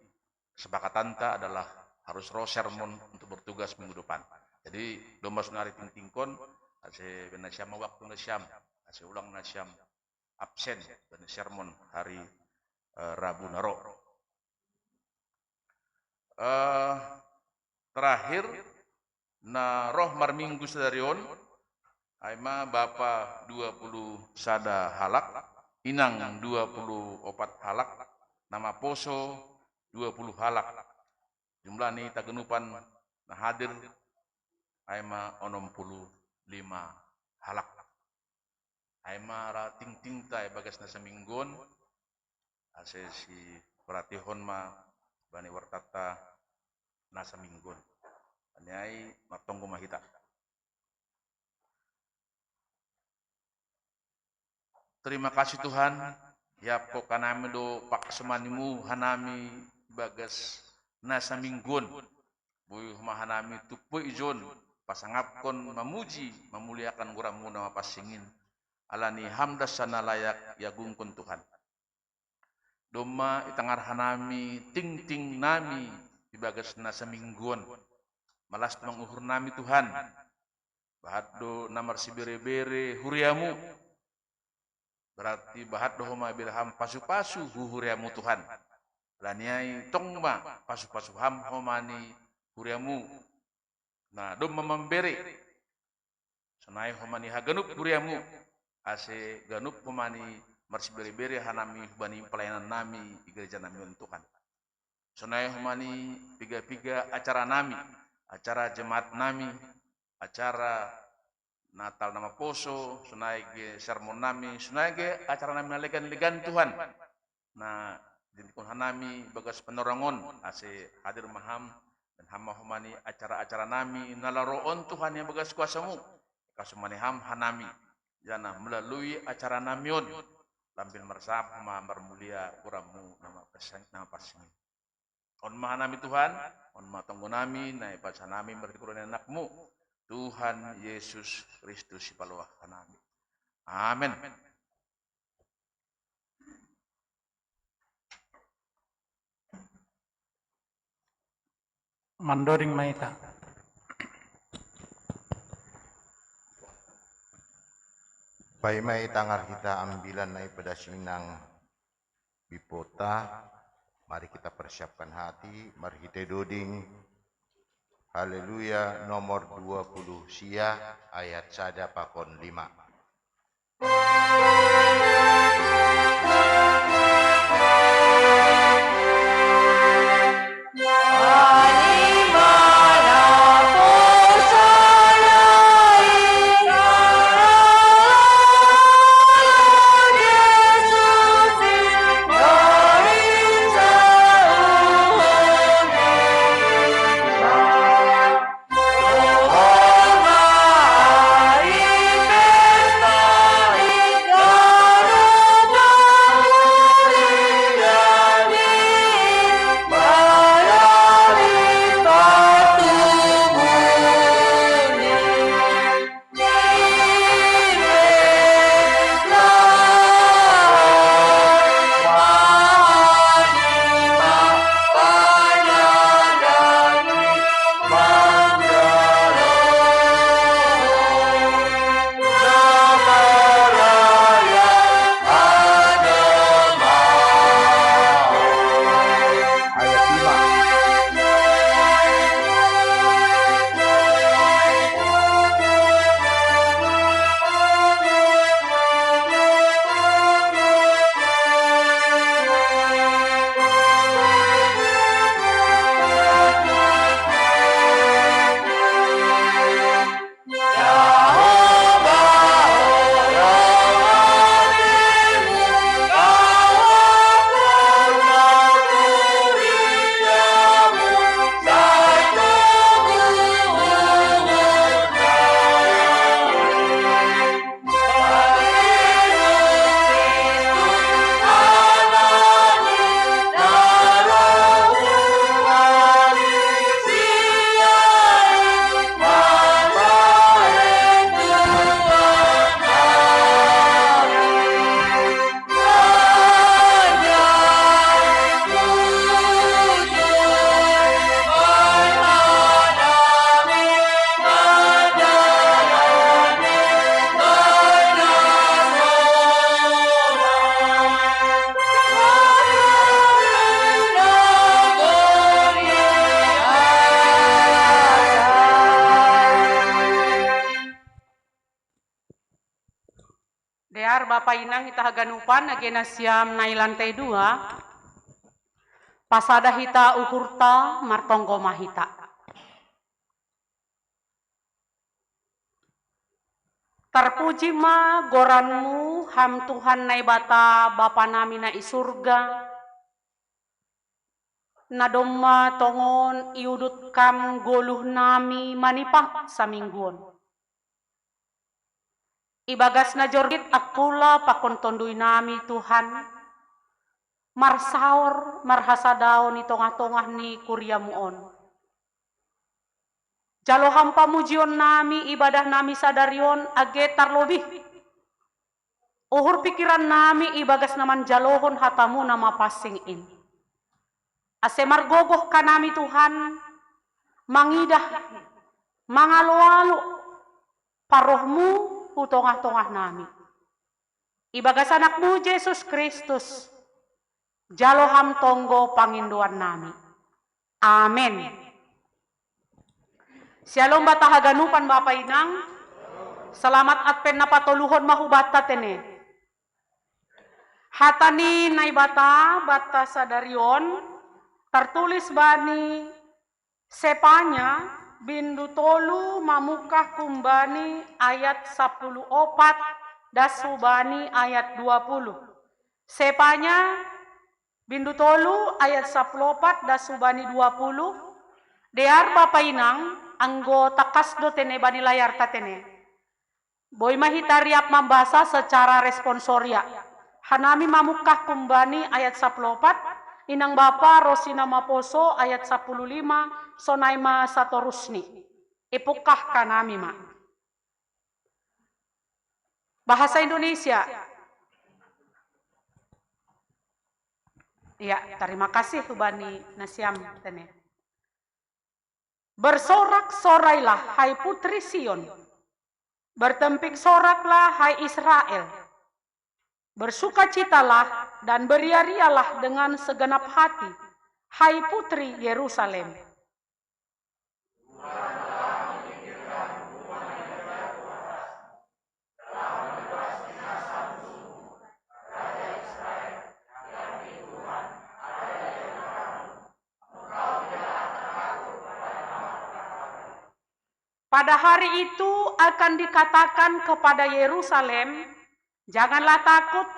sepakatanta adalah harus ro sermon untuk bertugas minggu depan. Jadi, domma sonari tingtingkon, ase baen na siam waktu na siam, ase ulang na siam absen bani sermon hari, eh, Rabu na ro. Eh, terakhir, na roh marminggu sadari on, ai ma bapa dua puluh sada halak, inang dua puluh opat halak, na maposo dua puluh halak. Jumlah ni haganupan na hadir ai ma onom puluh lima halak. Ai ma ra tingtingta i bagas na saminggu on, ase siperatihon ma bani wartanta na saminggu on. Ani ai martonggo ma hita. Terima kasih Tuhan, iapkon hanami do pangkasomanimu hanami bagas na saminggu on. Boi homa hanami tumpoi ijon, pasangapkon, mamuji, mamuliakan goranmu na mapansing in. Ala ni ham do asa na layak iagungkon Tuhan. Domma itangar hanami tingtingnami ibagas na saminggu on. Malas tumang uhurnami Tuhan. Bahat do na marsibere-bere huriamu. Berarti bahat do homa bere ham pasu-pasu hu huriamu Tuhan. Ala ni ai tong ma pasu-pasu ham homa ni huriamu. Na domma mambere. Sonai homa ni haganup huriamu, ase ganup homa ni marsibere-bere hanami bani pelayanannami i gerejanami on Tuhan. Sonai homa ni piga-piga acaranami, acara jemaatnami, acara Natal na maposo, sonai ge sermonnami, sonai ge acaranami na legan-legan Tuhan. Na dintihon hanami bagas panorang on, ase hadir ma ham, dan ham ma homa ni acara-acaranami na laho ro on Tuhan ibagas kuasamu. Kasomani ham hanami, janah melalui acaranami on, lam pe marsangap homa marmulia goranmu na mapansing, na mapansing in. On ma hanami Tuhan, on ma tonggonami, na ibagas hanami marhitei goran ni anakmu, Tuhan Yesus Kristus sipaloak hanami. Amen. Mandoding ma hita. Paima itangar hita ambilan na ipadas inang bipota, mari kita persiapkan hati, marhitei doding Haleluya nomor dua puluh sia ayat sada pakon lima. Bapa inang hita haganupan, age nasiam nai lantai dua, pasada hita uhurta, martonggo ma hita. Tarpuji ma goranMu, Ham Tuhan Naibata, Bapa nami na i surga, na domma tongon iudut Kam goluh nami manipat samingguon. Ibagas na jorgit angkula pakon tondui nami Tuhan, marsaor marhasadaon i tongah-tongah ni kuriaMu on. Jalo Ham pamujion nami ibadah nami sadari on age tarlobih uhur pikiran nami ibagas na manjalohon hataMu na mapansing in. Ase margogoh hanami Tuhan, mangidah, mangalo-alo, parohMu hu tongah-tongah nami. Ibagas AnakMu Jesus Kristus, jalo Ham tonggo pangindoan nami. Amen. Syalom banta haganupan bapa inang. Selamat Advent na patoluhon ma hubanta tene. Hata ni Naibata banta sadari on tartulis bani Sepanya bindu tolu mamungkah humbani ayat sapuluh opat das hubani ayat dua puluh. Sepanya bindu tolu ayat sapuluh opat das hubani dua puluh. Dear bapa inang, anggo tangkas do tene bani layarta tene. Boi ma hita riap mambasa secara responsoria. Hanami mamungkah humbani ayat sapuluh opat, inang bapa ro sinamaposo ayat sapuluh lima, sonai ma satorusni. Ipungkah hanami ma. Bahasa Indonesia. Ya, terima kasih hubani nasiam tene. Bersorak-sorailah, hai putri Sion. Bertempik soraklah, hai Israel. Bersukacitalah dan beria-rialah dengan segenap hati, hai putri Yerusalem. Pada hari itu akan dikatakan kepada Yerusalem, "Janganlah takut,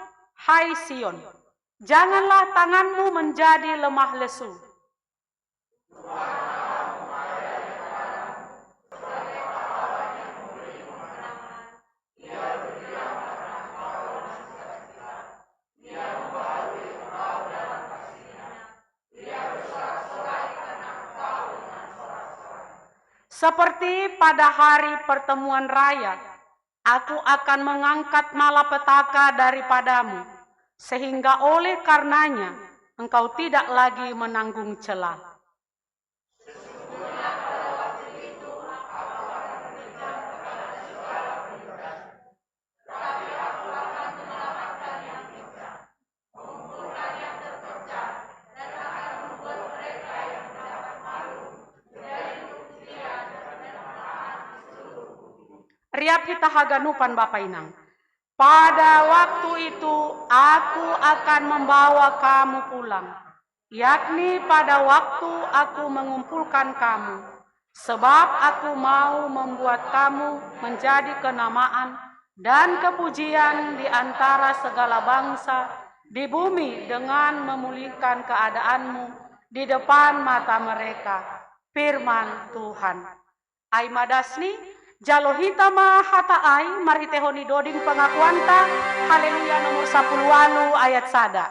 hai Sion. Janganlah tanganmu menjadi lemah lesu." Seperti pada hari pertemuan raya, Aku akan mengangkat malapetaka daripadamu, sehingga oleh karenanya engkau tidak lagi menanggung cela. Riap hita haganupan bapa inang. Pada waktu itu aku akan membawa kamu pulang, yakni pada waktu aku mengumpulkan kamu, sebab aku mau membuat kamu menjadi kenamaan dan kepujian di antara segala bangsa di bumi dengan memulihkan keadaanmu di depan mata mereka. Firman Tuhan. Ai ma dasni, jalo hita ma hata ai marhitehon ni doding pengakuanta, Haleluya nomor sapuluh walu ayat sada.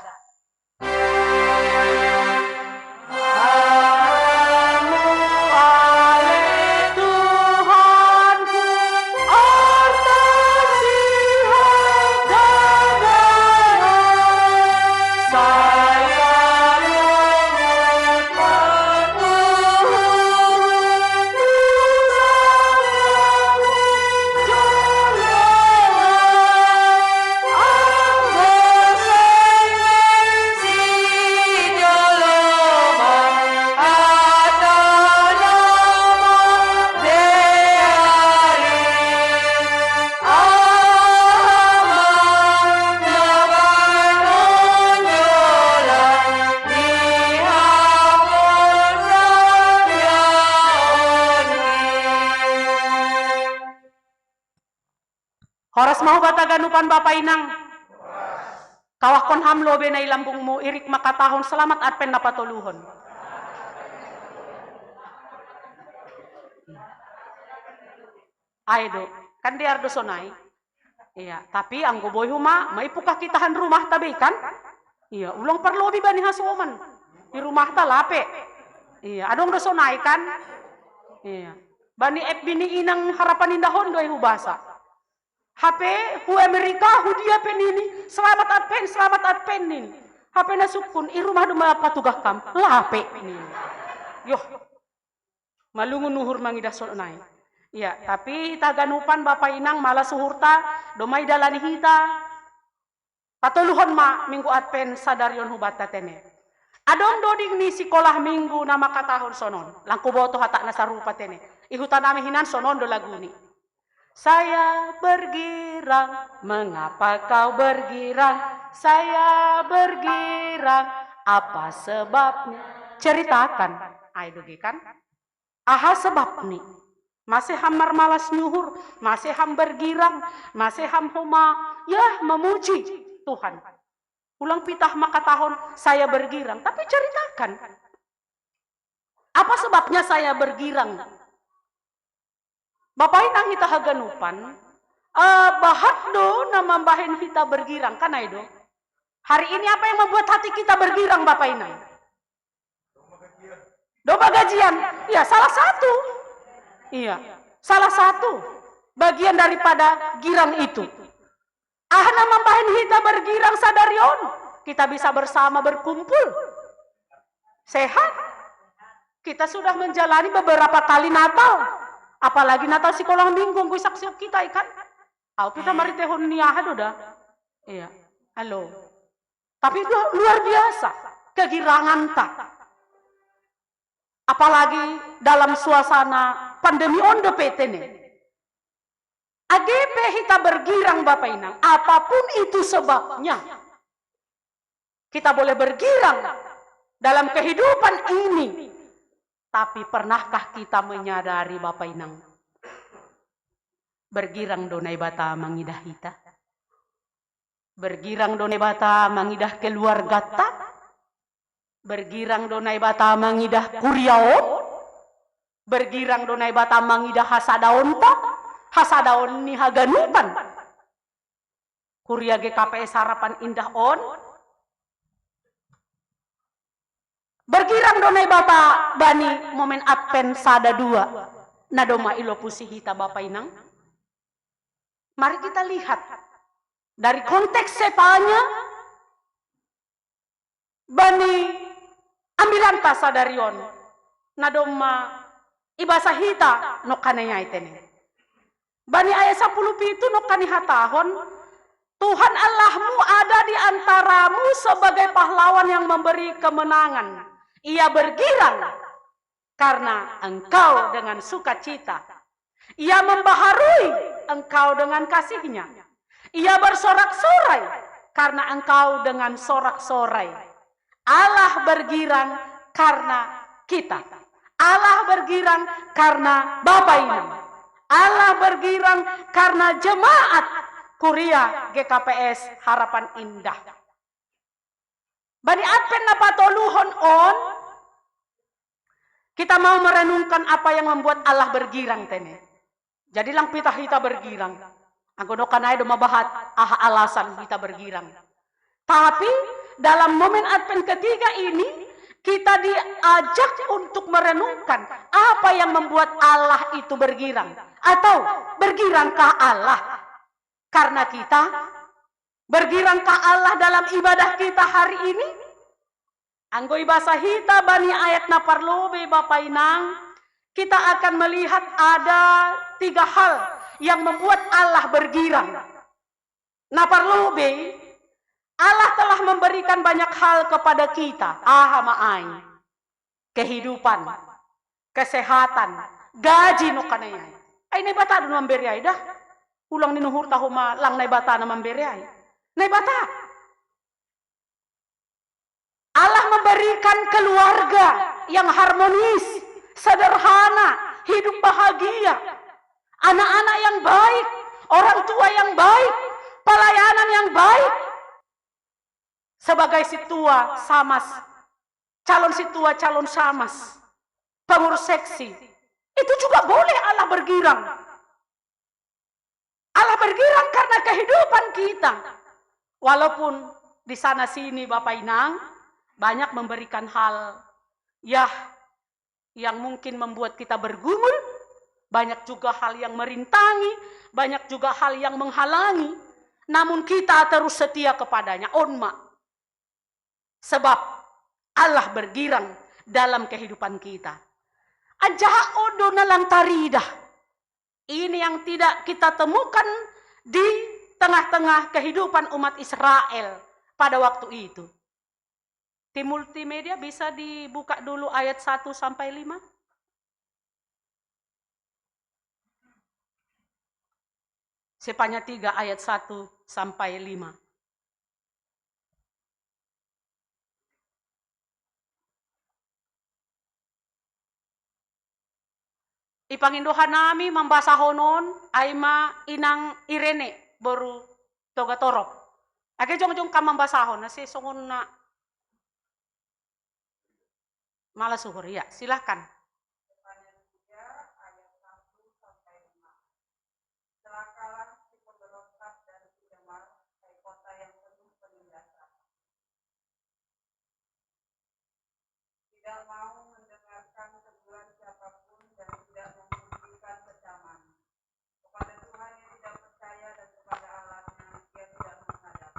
Horas ma huba taganupan Bapa Inang. Kawahkon ham lobe na i lambungmu, irik makatahon selamat Advent na patoluhon. Ai do, kan dear do sonai. Iya, tapi anggo boi homa, maipukah kita han rumah tabe kan? Iya, ulang parlobi bani hasoman. Di rumah ta lape. Iya, adong do sonai kan? Iya. Bani F B ni Inang Harapan Indah on do ai hubasa. Hape hu Amerika, hu dia pe nini, selamat Advent, selamat Advent nini. Hape na sungkun, i rumah do ma patugah kam, lape nini. Yoh, malungun uhur mangidah sonai. Iya, tapi taganupan Bapa Inang, malas uhurta, domai dalani hita. Patoluhon ma minggu Advent sadarion hubanta tene. Adong do ding ni sikolah minggu na makatahon sonon, lang kuboto hatana sarupa tene. I huta nami hinan sonon do laguni. Saya bergirang, mengapa kau bergirang? Saya bergirang, apa sebabnya? Ceritakan. Ai do ge kan? Aha sebabni? Mase ham marmalas ni uhur, mase ham bergirang, mase ham homa, ya, memuji Tuhan. Ulang pitah makatahon saya bergirang, tapi ceritakan. Apa sebabnya saya bergirang? Bapa Inang hita haganupan, eh, bahat do na mambahen hita bergirang, kan ai do? Hari ini apa yang membuat hati kita bergirang, Bapa Inang? Domba gajian. Iya, salah satu. Iya, salah satu bagian daripada girang itu. Aha na mambahen hita bergirang sadarion? Kita bisa bersama berkumpul. Sehat. Kita sudah menjalani beberapa kali Natal. Apalagi Natal sikolah minggu, nggo isaksihon hita i kan? Au, hita maritehon ni aha do da? Iya. Halo. Tapi itu luar biasa kegiranganta. Apalagi dalam suasana pandemi on dope tene. Age pe hita bergirang, Bapa Inang, apapun itu sebabnya. Kita boleh bergirang dalam kehidupan ini. Tapi pernahkah kita menyadari, Bapa Inang? Bergirang do Naibata mangidah hita. Bergirang do Naibata mangidah keluargata. Bergirang do Naibata mangidah kuria on. Bergirang do Naibata mangidah hasadaonta, hasadaon ni haganupan. Kuria G K P S Harapan Indah on. Bergirang do Naibata bani momen Advent sada dua. Na domma ilopusi hita, Bapa Inang. Mari kita lihat dari konteks setanya bani ambilanta sadari on, na domma ibasa hita nongkanai ai tene. Bani ayat sapuluh pitu nongkan ihatahon, Tuhan Allahmu ada di antaramu sebagai pahlawan yang memberi kemenangan. Ia bergirang karena engkau dengan sukacita. Ia membaharui engkau dengan kasih-Nya. Ia bersorak-sorai karena engkau dengan sorak-sorai. Allah bergirang karena kita. Allah bergirang karena Bapa Inang. Allah bergirang karena jemaat kuria G K P S Harapan Indah. Bani Advent na patoluhon on, kita mau merenungkan apa yang membuat Allah bergirang tene. Jadi lang pitah hita bergirang. Anggo nongkan ai do mabahat aha alasan hita bergirang. Tapi dalam momen Advent ketiga ini, kita diajak untuk merenungkan apa yang membuat Allah itu bergirang. Atau bergirangkah Allah karena kita? Bergirangkah Allah dalam ibadah kita hari ini? Anggo ibasa hita bani ayat na parlobei, Bapa Inang, kita akan melihat ada tiga hal yang membuat Allah bergirang. Na parlobei, Allah telah memberikan banyak hal kepada kita. Aha ma ai? Kehidupan, kesehatan, gaji nongkanai ai. Ai Naibata do na mambere ai da. Ulang ni uhurta homa lang Naibata na mambere ai. Naibata. Allah memberikan keluarga yang harmonis, sederhana, hidup bahagia, anak-anak yang baik, Orang tua yang baik, pelayanan yang baik. Sebagai situa samas, calon situa, calon samas, pengurus seksi, itu juga boleh Allah bergirang. Allah bergirang karena kehidupan kita. Walaupun di sana sini Bapak Inang banyak memberikan hal, ya, yang mungkin membuat kita bergumul, banyak juga hal yang merintangi, banyak juga hal yang menghalangi. Namun kita terus setia kepada-Nya, onma. Sebab Allah bergirang dalam kehidupan kita. Anjaha ondo na lang taridah. Ini yang tidak kita temukan di tengah-tengah kehidupan umat Israel pada waktu itu. Tim multimedia bisa dibuka dulu ayat satu sampai lima. Sefanya tiga ayat satu sampai lima. Ipangindohan nami mambasahon on, ai ma inang Irene, boru Togatorop. Age jongjong kam mambasahon, ase songon na malas uhur. Iya, silahkan. Tidak mau mendengarkan teguran siapapun dan tidak mempedulikan kecaman. Kepada Tuhan ia tidak percaya dan kepada Allahnya ia tidak menghadap.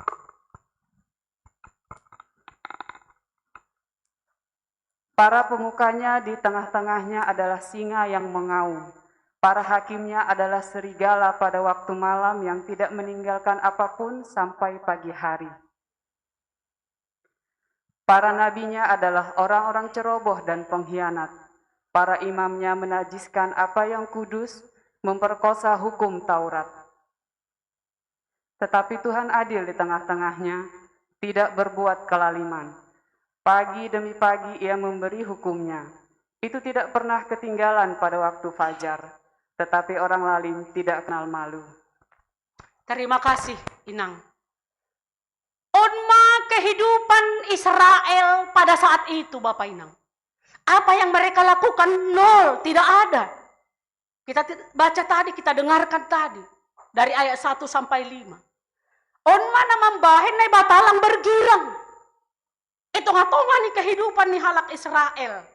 Para pemukanya di tengah-tengahnya adalah singa yang mengaum. Para hakimnya adalah serigala pada waktu malam yang tidak meninggalkan apapun sampai pagi hari. Para nabinya adalah orang-orang ceroboh dan pengkhianat. Para imamnya menajiskan apa yang kudus, memperkosa hukum Taurat. Tetapi Tuhan adil di tengah-tengahnya, tidak berbuat kelaliman. Pagi demi pagi ia memberi hukumnya. Itu tidak pernah ketinggalan pada waktu fajar. Tetapi orang lalim tidak kenal malu. Terima kasih, Inang. Onma kehidupan Israel pada saat itu, Bapak Inang. Apa yang mereka lakukan? Nol, tidak ada. Kita ti-, baca tadi, kita dengarkan tadi. Dari ayat satu sampai lima. Onma na mambahen Naibata lang bergirang. I tongah-tongah ni kehidupan ni halak Israel.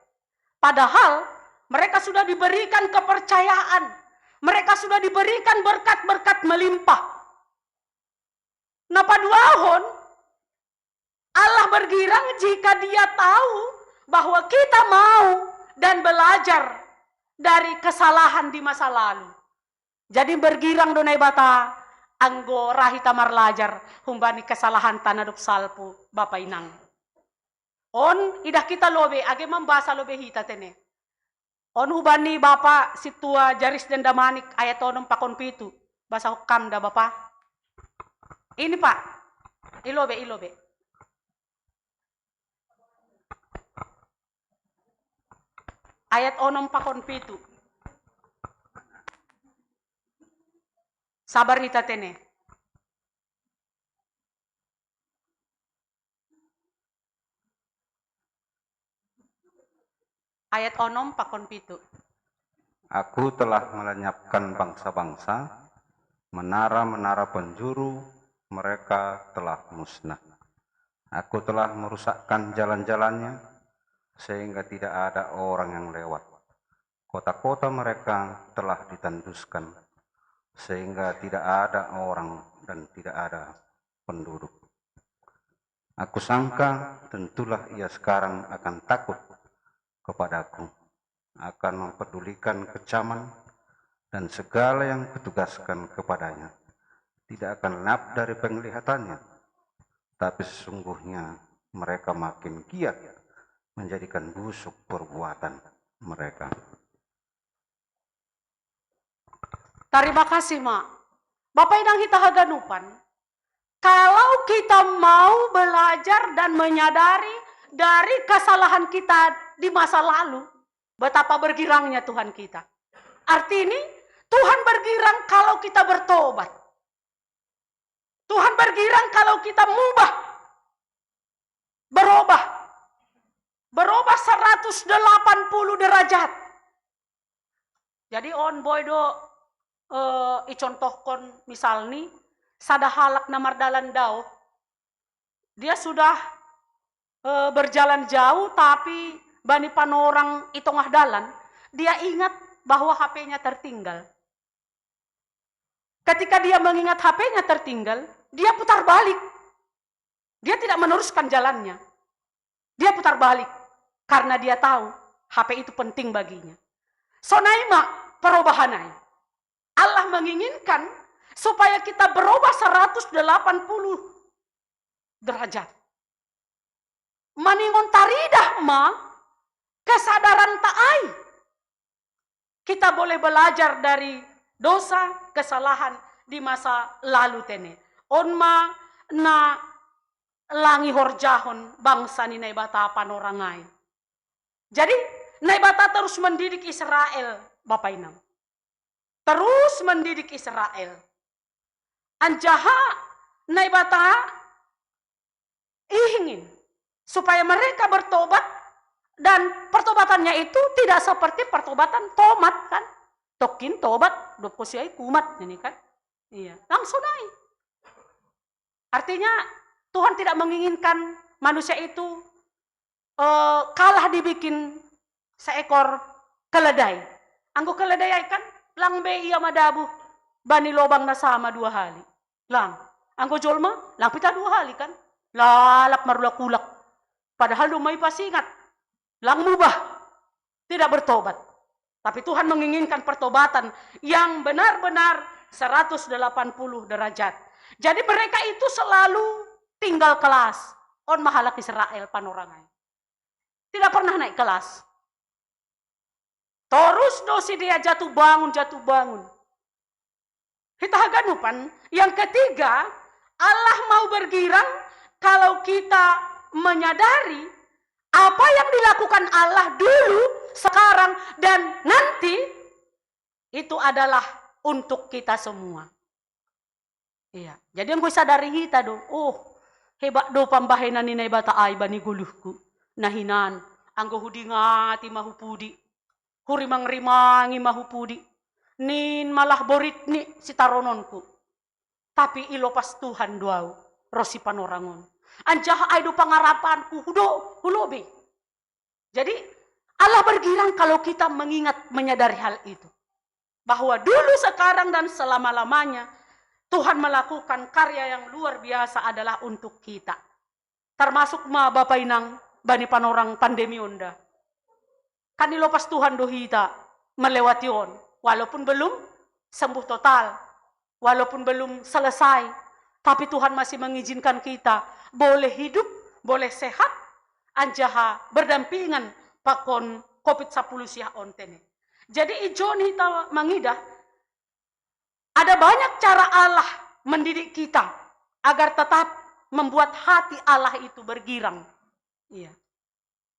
Padahal mereka sudah diberikan kepercayaan. Mereka sudah diberikan berkat-berkat melimpah. Na paduahon, Allah bergirang jika Dia tahu bahwa kita mau dan belajar dari kesalahan di masa lalu. Jadi bergirang do Naibata, anggo ra hita marlajar humbani kesalahanta na dob salpu, Bapa Inang. On idah hita lobe, age mambasa lobe hita tene. On hubani Bapa Sintua Jaris Dendamanik ayat onom pakon pitu, basahon kam da Bapa. Ini Pak, ilobe, ilobe. Ayat onom pakon pitu. Sabar hita tene. Ayat onom pakon pitu. Aku telah melenyapkan bangsa-bangsa, menara-menara penjuru mereka telah musnah. Aku telah merusakkan jalan-jalannya, sehingga tidak ada orang yang lewat. Kota-kota mereka telah ditanduskan, sehingga tidak ada orang dan tidak ada penduduk. Aku sangka tentulah ia sekarang akan takut kepadaku, akan mempedulikan kecaman dan segala yang kutugaskan kepadanya. Tidak akan lenyap dari penglihatannya, tapi sesungguhnya mereka makin giat menjadikan busuk perbuatan mereka. Terima kasih, Mak. Bapak Inang hita haganupan, kalau kita mau belajar dan menyadari dari kesalahan kita di masa lalu, betapa bergirangnya Tuhan kita. Arti ini, Tuhan bergirang kalau kita bertobat. Tuhan bergirang kalau kita mubah, berubah, berubah seratus delapan puluh derajat. Jadi on boy do, eh, icontohkon misalni sada halak na mardalan dao, dia sudah, eh, berjalan jauh, tapi bani panorang i tongah dalan, dia ingat bahwa H P-nya tertinggal. Ketika dia mengingat H P-nya tertinggal, dia putar balik. Dia tidak meneruskan jalannya. Dia putar balik karena dia tahu H P itu penting baginya. Sonai ma perubahan ai. Allah menginginkan supaya kita berubah seratus delapan puluh derajat. Maningon taridah ma kesadaran ta ai. Kita boleh belajar dari dosa, kesalahan di masa lalu tene. On ma na langi horjahon bangsa ni Naibata panorang ai. Jadi, Naibata terus mendidik Israel, Bapak Inang. Terus mendidik Israel. Anjaha Naibata ingin supaya mereka bertobat, dan pertobatannya itu tidak seperti pertobatan tomat, kan? Tokin tobat, dopko siai kumat ini, kan? Iya, langsung naik. Artinya, Tuhan tidak menginginkan manusia itu, eh, kalah dibikin seekor keledai. Anggo keledai ai kan lang be ia madabu bani lobang na sama dua hali. Lang. Anggo jolma, lang pita dua hali kan. Lalap marulak-ulak. Padahal domma ipasingat. Lang mubah. Tidak bertobat. Tapi Tuhan menginginkan pertobatan yang benar-benar seratus delapan puluh derajat. Jadi mereka itu selalu tinggal kelas. On ma halak Israel panorang ai. Tidak pernah naik kelas. Terus do sidea jatuh bangun, jatuh bangun. Hita haganupan, yang ketiga, Allah mau bergirang kalau kita menyadari apa yang dilakukan Allah dulu, sekarang, dan nanti itu adalah untuk kita semua. Iya. Jadi anggo isadari hita do, oh, hebat do pambahenan ni Naibata ai bani goluhku. Na hinan, anggo hudingati ma hupudi, hurimang-rimangi ma hupudi, nin malah borit ni sitarononku. Tapi ilopas Tuhan do au ro sipanorang on. Anjaha ai do pangarapanku hudo, hulobi. Jadi, Allah bergirang kalau kita mengingat, menyadari hal itu. Bahwa dulu, sekarang, dan selama-lamanya, Tuhan melakukan karya yang luar biasa adalah untuk kita. Termasuk ma Bapa Inang bani panorang pandemi on da. Kan ilopas Tuhan do hita melewati on, walaupun belum sembuh total, walaupun belum selesai, tapi Tuhan masih mengizinkan kita boleh hidup, boleh sehat, anjaha berdampingan pakon covid sepuluh siah on tene. Jadi ijon hita mangidah, ada banyak cara Allah mendidik kita agar tetap membuat hati Allah itu bergirang. Iya.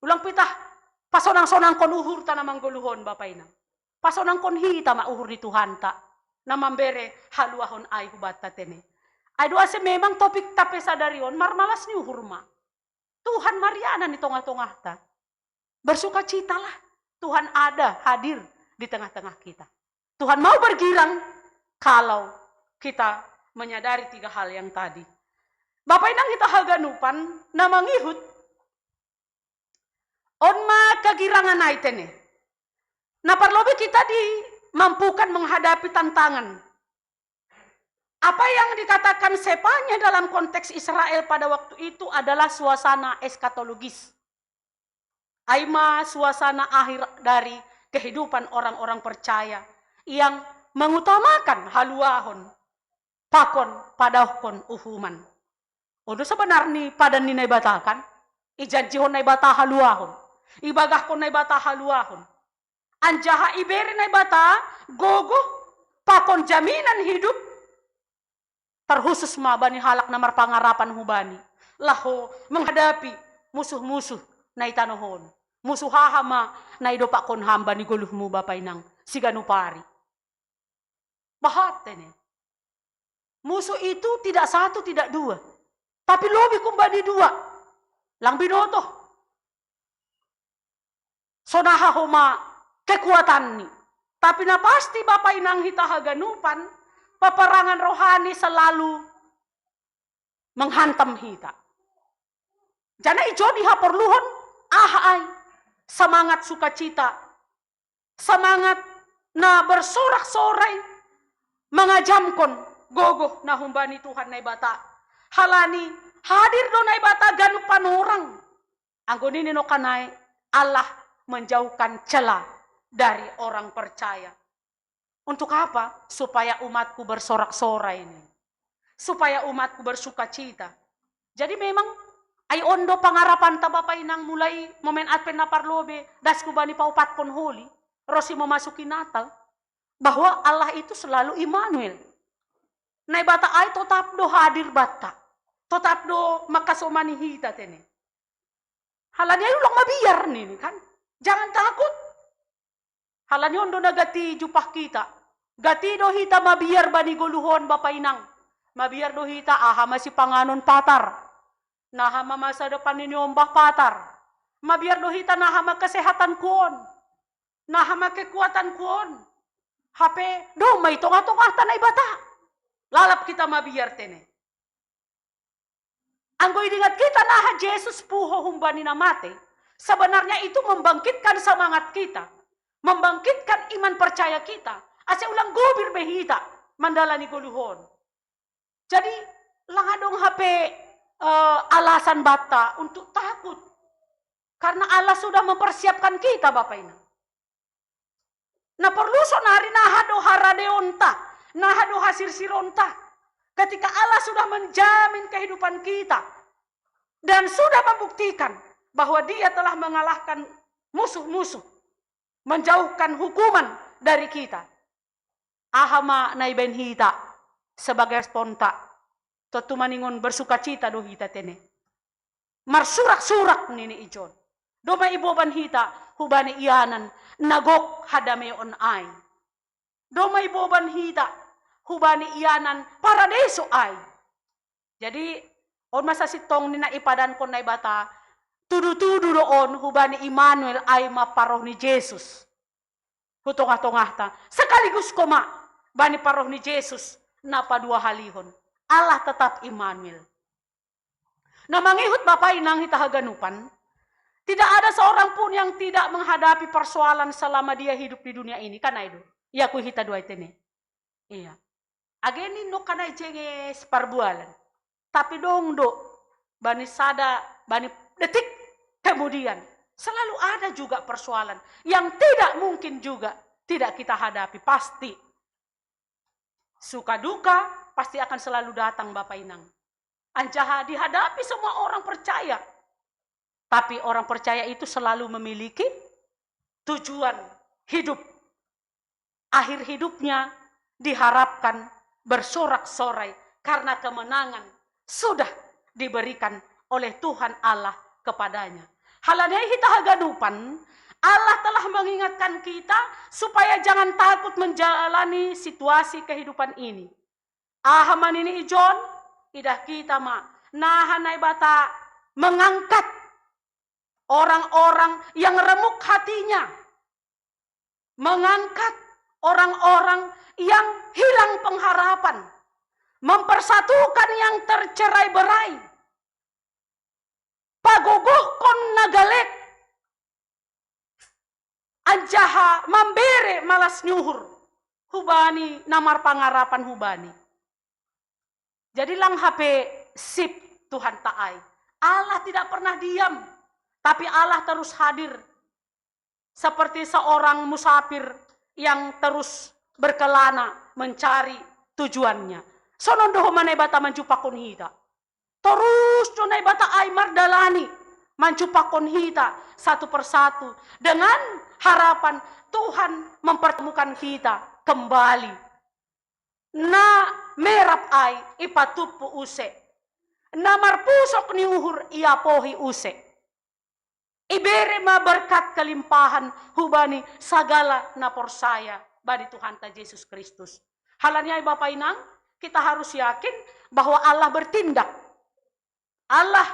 Ulang pitah, pasonang-sonangkon uhurta na manggoluhon, Bapa Inang. Pasonangkon hita ma uhur ni Tuhanta na mambere haluahon ai hubanta tene. Ai do ase memang topikta pe sadari on marmalas ni uhur ma. Tuhan marianan di tongah-tongahta. Bersukacitalah, Tuhan ada, hadir di tengah-tengah kita. Tuhan mau bergirang kalau kita menyadari tiga hal yang tadi. Bapa Inang hita haganupan na mangihut, on ma kegirangan ai tene. Na parlobi kita dimampukan menghadapi tantangan. Apa yang dikatakan Sepanya dalam konteks Israel pada waktu itu adalah suasana eskatologis. Ai ma suasana akhir dari kehidupan orang-orang percaya yang mengutamakan haluahon pakon padaohkon uhuman. On do sebenarni padan ni Naibata kan, ijanjihon Naibata haluahon, ibagahkon Naibata haluahon. Anjaha ibere Naibata gogoh pakon jaminan hidup, terkhusus ma bani halak na marpangarapan hu Bani, laho menghadapi musuh-musuh na i tanoh on. Musuh aha ma na idopakkon ham bani goluhmu, Bapa Inang, siganup ari? Bahat tene. Musuh itu tidak satu, tidak dua. Tapi lobi kumbani dua. Lang binoto. Sonaha homa kekuatan ni. Tapi na pasti Bapa inang hita haganupan, paparangan rohani selalu menghantam hita. Jana ijo di haporluhon, aha ai, semangat sukacita, semangat na bersorak-sorai, mangajamkon gogoh na humbani Tuhan Naibata. Halani hadir do Naibata ganup panorang. Anggo nini no kanai, Allah menjauhkan celah dari orang percaya. Untuk apa? Supaya umatku bersorak-sorai ini. Supaya umatku bersukacita. Jadi memang ai ondo pangarapanta Bapa inang mulai momen Advent na parlobe, das kubani paupatkon holi, ro si memasuki Natal, bahwa Allah itu selalu Immanuel. Naibata ai totap do hadir banta. Totap do makasomani hita tene. Halani ai ulang mabiar nini kan. Jangan takut. Halani ondo na gati jumpah hita. Gati do hita mabiar bani goluhon Bapa inang. Mabiar do hita aha masipanganon patar. Naha ma masa depan ni niombah patar. Mabiar do hita naha ma kesehatan kuon. Naha ma kekuatan kuon. Hape do ma i tongah-tongahta Naibata. Lalap hita mabiar tene. Anggo idingat hita naha Jesus puho humbani na mate, sebenarnya itu membangkitkan semangat kita, membangkitkan iman percaya kita, ase ulang gobir be hita mandalani goluhon. Jadi lang adong hape uh, alasan banta untuk takut, karena Allah sudah mempersiapkan kita Bapa inang. Na porlu sonari naha do haradeonta, naha do hasirsironta. Ketika Allah sudah menjamin kehidupan kita dan sudah membuktikan bahwa Dia telah mengalahkan musuh-musuh, menjauhkan hukuman dari kita. Aha ma na ibaen hita sebagai responta? Tontu maningon bersukacita do hita tene. Marsurak-surak nini ijon. Doma iboban hita hubani ianan na gok hadameon ai. Doma iboban hita hubani ianan paradeso ai. Jadi on masa sitong ni na ipadankon Naibata, tudu-tudu do on hubani Immanuel ai ma paroh ni Jesus. Hu tongah-tongahta, sekaligus koma bani paroh ni Jesus na paduahalihon, Allah tetap Immanuel. Na mangihut Bapa inang hita haganupan, tidak ada seorang pun yang tidak menghadapi persoalan selama dia hidup di dunia ini, kan ai do? Ia ku hita duai tene. Iya. Age ninno kanai jenges parbualan. Tapi dong do bani sada, bani detik kemudian selalu ada juga persoalan yang tidak mungkin juga tidak kita hadapi, pasti. Suka duka pasti akan selalu datang Bapa inang. Anjaha dihadapi semua orang percaya. Tapi orang percaya itu selalu memiliki tujuan hidup. Akhir hidupnya diharapkan bersorak-sorai karena kemenangan sudah diberikan oleh Tuhan Allah kepadanya. Halani ai hita haganupan, Allah telah mengingatkan kita supaya jangan takut menjalani situasi kehidupan ini. Aha ma nini ijon? Idah hita ma, naha Naibata mengangkat orang-orang yang remuk hatinya, mengangkat orang-orang yang hilang pengharapan, mempersatukan yang tercerai-berai, pagogohkon na galek, anjaha mambere malas ni uhur hubani na marpangarapan hubani. Jadi lang hape sip Tuhanta ai. Allah tidak pernah diam, tapi Allah terus hadir seperti seorang musafir yang terus berkelana mencari tujuannya. Sonon do homa Naibata manjumpahkon hita. Torus do Naibata ai mardalani manjumpahkon hita satu persatu dengan harapan Tuhan mempertemukan kita kembali. Na merap ai ipatumpu use, na marpusok ni uhur iapohi use. Ibere ma berkat kelimpahan hubani sagala na porsaya bani Tuhanta Jesus Kristus. Halaniai Bapak Inang, kita harus yakin bahwa Allah bertindak. Allah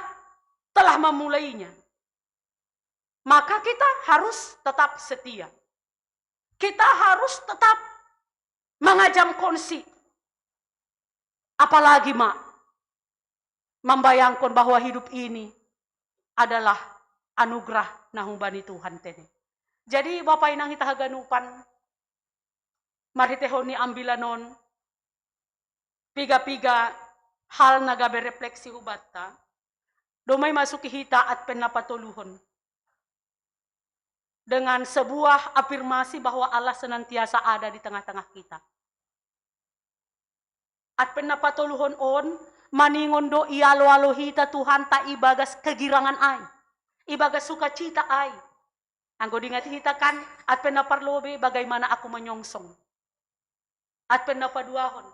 telah memulainya. Maka kita harus tetap setia. Kita harus tetap mangajam konsi. Apalagi, Mak, mambayangkon bahwa hidup ini adalah anugerah na humbani Tuhan tene. Jadi, Bapak Inang hita haganupan, marhitehon ni ambilan on, piga-piga hal na gabe refleksi hubanta, domai masuki hita Advent na patoluhon dengan sebuah afirmasi bahwa Allah senantiasa ada di tengah-tengah kita. Advent na patoluhon on, maningon do ialo-alo hita Tuhanta ibagas kegirangan ai, ibagas sukacita ai. Anggo diingat hita kan, Advent na parlobei, bagaimana aku menyongsong. Advent na paduahon,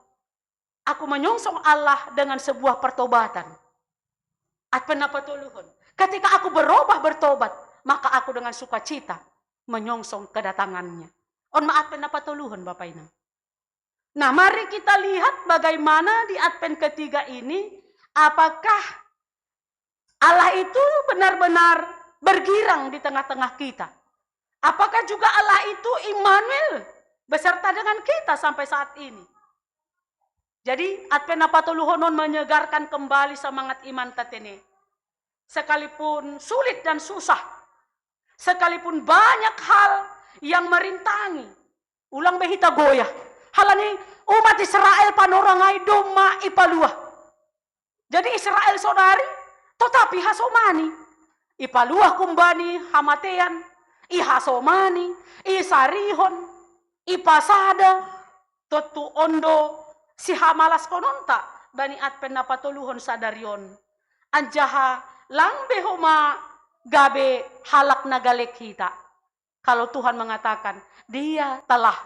aku menyongsong Allah dengan sebuah pertobatan. Advent na patoluhon, ketika aku berubah bertobat, maka aku dengan sukacita menyongsong kedatangannya. On ma Advent na patoluhon, Bapak Inang. Nah, mari kita lihat bagaimana di Advent ketiga ini, apakah Allah itu benar-benar bergirang di tengah-tengah kita? Apakah juga Allah itu Immanuel beserta dengan kita sampai saat ini? Jadi, Advent na patoluhon on menyegarkan kembali semangat imanta tene. Sekalipun sulit dan susah, sekalipun banyak hal yang merintangi, ulang be hita goyah. Halani umat Israel panorang ai domma ipaluah. Jadi Israel sonari totap ihasomani. Ipaluah humbani hamatean, ihasomani, isarihon, ipasada, tontu on do sihamalaskon onta bani Advent na patoluhon sadari on. Anjaha lang be homa gabe halak na galek hita. Kalau Tuhan mengatakan, Dia telah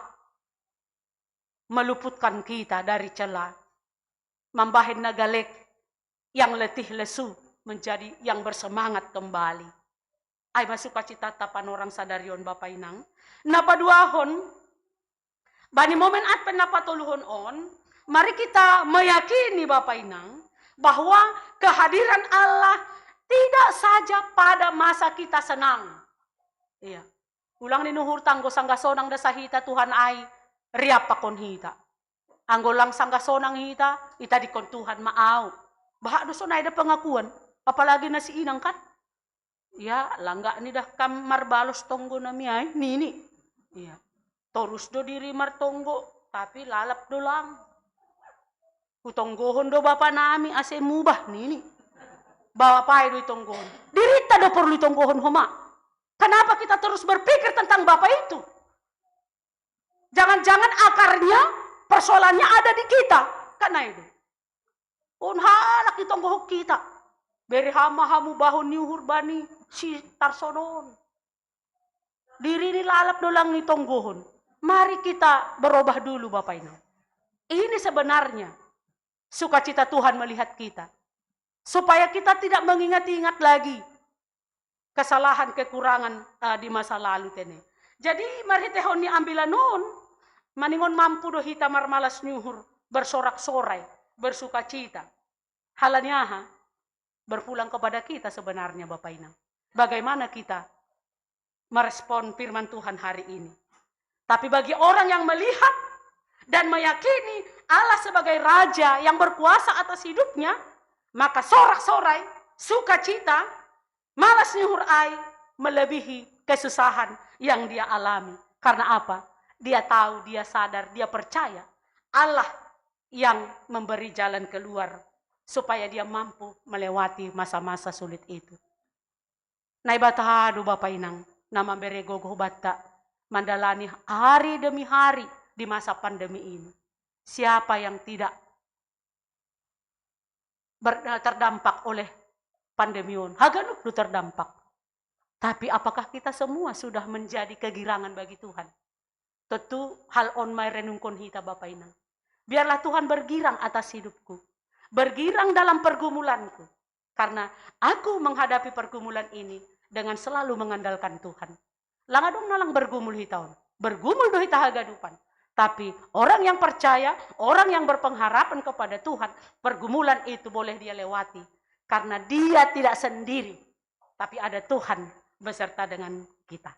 meluputkan kita dari cela, mambahen na galek yang letih lesu menjadi yang bersemangat kembali. Ai ma sukacitanta panorang sadari on, Bapak Inang. Na paduahon, bani momen Advent na patoluhon on, mari kita meyakini, Bapak Inang, bahwa kehadiran Allah tidak saja pada masa kita senang. Iya. Ulang ni nuhurta, anggo sanggah sonang da sa hita, Tuhan ai riap pakon hita. Anggo lang sanggah sonang hita, itadingkon Tuhan ma au. Bahat do sonai da pengakuan, apalagi na siinang kan. Ya, lang gok ni da kam marbalos tonggo nami ai, nini. Iya. Torus do diri martonggo, tapi lalap do lang. Hutonggohon do bapa nami ase mubah, nini. Bapa ai do itonggohon. Dirinta do porlu itonggohon homa. Kenapa kita terus berpikir tentang bapa itu? Jangan-jangan akarnya, persoalannya ada di kita. Kan ai do. On halak itonggohon hita. Bere hama hamu bahon ni uhur bani si Tarson on. Diri ni lalap do lang ni tonggohon. Mari kita berubah dulu, Bapak Inang. Ini sebenarnya sukacita Tuhan melihat kita. Supaya kita tidak mengingat-ingat lagi kesalahan, kekurangan, eh, di masa lalu tene. Jadi, marhitehon ni ambilan on, maningon mampu do hita marmalas ni uhur, bersorak-sorai, bersukacita. Halani aha? Berpulang kepada kita sebenarnya, Bapak Inang. Bagaimana kita merespon firman Tuhan hari ini? Tapi bagi orang yang melihat dan meyakini Allah sebagai Raja yang berkuasa atas hidupnya, maka sorak-sorai, sukacita, malas ni uhur ai melebihi kesusahan yang dia alami. Karena apa? Dia tahu, dia sadar, dia percaya Allah yang memberi jalan keluar supaya dia mampu melewati masa-masa sulit itu. Naibata do, Bapak Inang, na mambere gogo hubanta mandalani hari demi hari di masa pandemi ini. Siapa yang tidak ber-, terdampak oleh pandemi on? Haganup do terdampak. Tapi apakah kita semua sudah menjadi kegirangan bagi Tuhan? Tentu hal on ma irenungkon hita, Bapak Inang. Biarlah Tuhan bergirang atas hidupku, bergirang dalam pergumulanku. Karena aku menghadapi pergumulan ini dengan selalu mengandalkan Tuhan. Lang adong na lang bergumul hita on. Bergumul do hita haganupan. Tapi orang yang percaya, orang yang berpengharapan kepada Tuhan, pergumulan itu boleh dia lewati. Karena dia tidak sendiri, tapi ada Tuhan beserta dengan kita.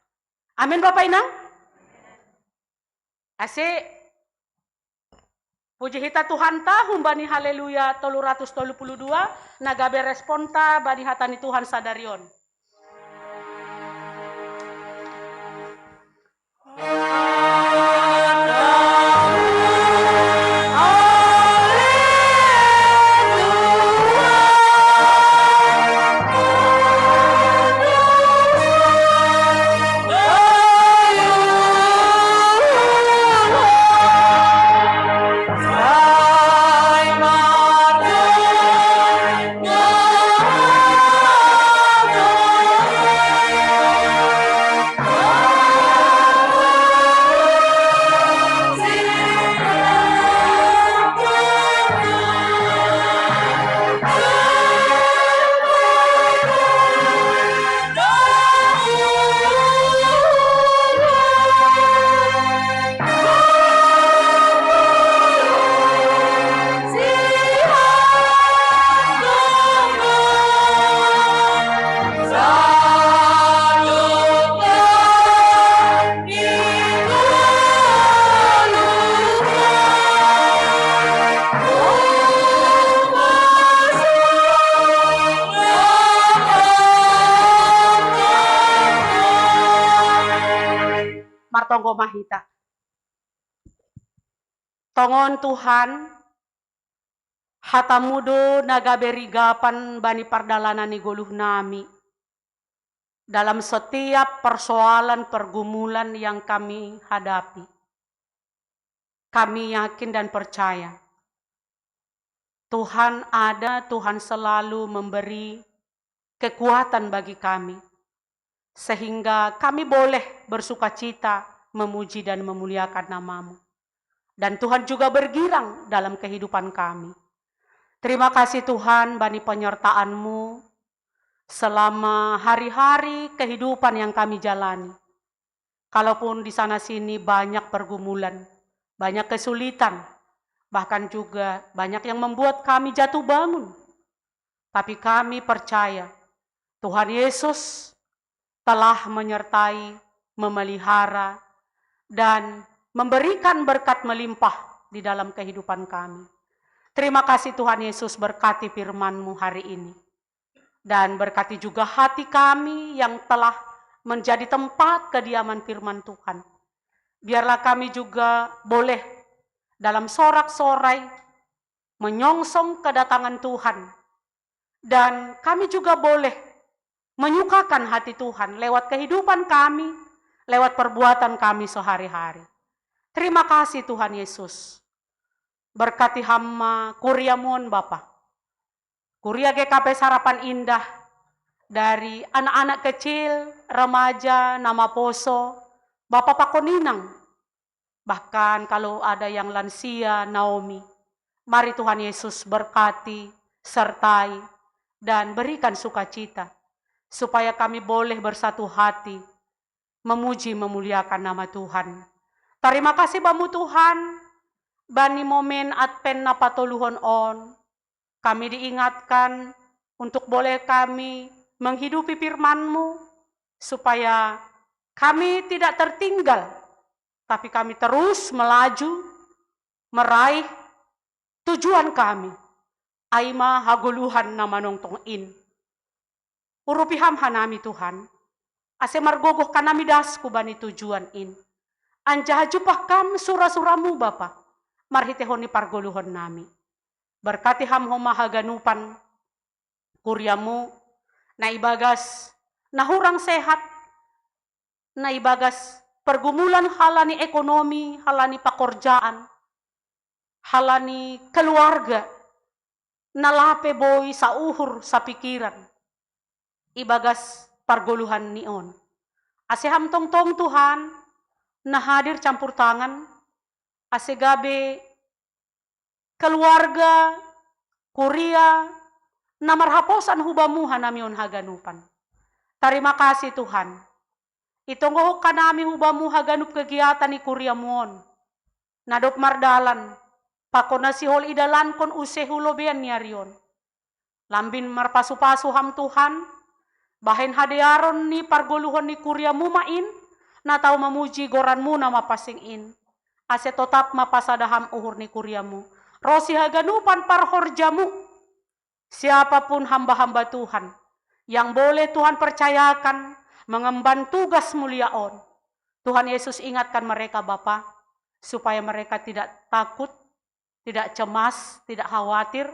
Amin, Bapak Inang? Ase, puji hita Tuhan tahun bani Haleluya tolu ratus tolu puluh dua, na gabe responta bani hata ni Tuhan sadarion. Martonggo ma hita. Tongon Tuhan, hatamu do na gabe rigapan bani pardalanan ni goluh nami dalam setiap persoalan pergumulan yang kami hadapi. Kami yakin dan percaya Tuhan ada, Tuhan selalu memberi kekuatan bagi kami, sehingga kami boleh bersukacita, memuji dan memuliakan namamu. Dan Tuhan juga bergirang dalam kehidupan kami. Terima kasih Tuhan bani penyertaanmu selama hari-hari kehidupan yang kami jalani. Kalaupun di sana sini banyak pergumulan, banyak kesulitan, bahkan juga banyak yang membuat kami jatuh bangun. Tapi kami percaya Tuhan Yesus telah menyertai, memelihara, dan memberikan berkat melimpah di dalam kehidupan kami. Terima kasih Tuhan Yesus, berkati firman-Mu hari ini. Dan berkati juga hati kami yang telah menjadi tempat kediaman firman Tuhan. Biarlah kami juga boleh dalam sorak-sorai menyongsong kedatangan Tuhan. Dan kami juga boleh menyukakan hati Tuhan lewat kehidupan kami, lewat perbuatan kami sehari-hari. Terima kasih Tuhan Yesus. Berkati hama kuria-Mu on Bapa. Kuria G K P Sarapan Indah, dari anak-anak kecil, remaja, na maposo, bapa pakon inang. Bahkan kalau ada yang lansia, Naomi. Mari Tuhan Yesus berkati, sertai, dan berikan sukacita, supaya kami boleh bersatu hati, memuji, memuliakan nama Tuhan. Terima kasih bamu Tuhan, bani momen Advent na patoluhon on, kami diingatkan untuk boleh kami menghidupi firman-Mu, supaya kami tidak tertinggal, tapi kami terus melaju meraih tujuan kami, ai ma hagoluhan na manongtong in. Urupi Ham hanami Tuhan, ase margogoh hanami das hubani tujuan in. Anjaha jumpah Ham sura-sura-Mu Bapa, marhitehon ni pargoluhon nami. Berkati Ham homa haganupan kuria-Mu, na ibagas na hurang sehat, na ibagas pergumulan halani ekonomi, halani pakorjaan, halani keluarga, na lape boi sauhur sapikiran ibagas pargoluhan ni on. Ase Ham tongtong Tuhan, na hadir campur tangan, ase gabe keluarga, kuria, na marhaposan hu Bamu hanami on haganupan. Tarima kasih Tuhan. Itonggohon hanami hu Bamu haganup kegiatan ni kuria-Mu on. Na dob mardalan, pakon na sihol idalankon use hu lobeian ni ari on. Lambin marpasu-pasu Ham Tuhan, bahen hadearon ni pargoluhon ni kuria-Mu ma in, na tau mamuji goran-Mu na mapansing in. Ase totap ma pasada Ham uhur ni kuria-Mu. Ronsi haganupan parhorja-Mu, siapapun hamba-hamba Tuhan yang boleh Tuhan percayakan mengemban tugas mulia on, Tuhan Yesus ingatkan mereka Bapa, supaya mereka tidak takut, tidak cemas, tidak khawatir,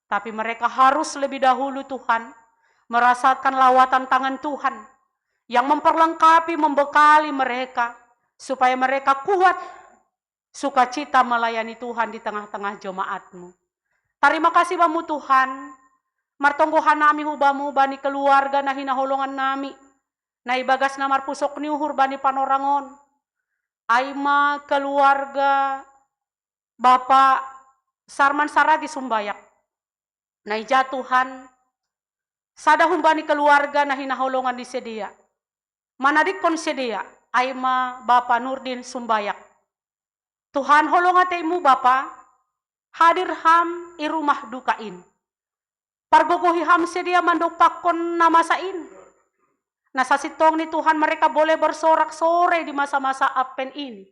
tapi mereka harus lebih dahulu Tuhan merasakan lawatan tangan Tuhan yang memperlengkapi, membekali mereka, supaya mereka kuat sukacita melayani Tuhan di tengah-tengah jemaat-Mu. Tarima kasih Bamu Tuhan, martonggo hanami hu Bamu bani keluarga na hinaholongan nami, na ibagas na marpusok ni uhur bani panorang on. Ai ma keluarga Bapa Sarman Saragi Sumbayak. Na ija Tuhan, sada humbani keluarga na hinaholongan ni sidea. Manadingkon sidea, ai ma Bapa Nurdin Sumbayak. Tuhan, holong atei-Mu Bapa, hadir Ham i rumah duka in. Pargogohi Ham sidea mandompakkon na masa in. Na sasintongni Tuhan, mereka boleh bersorak-sorai di masa-masa Advent ini.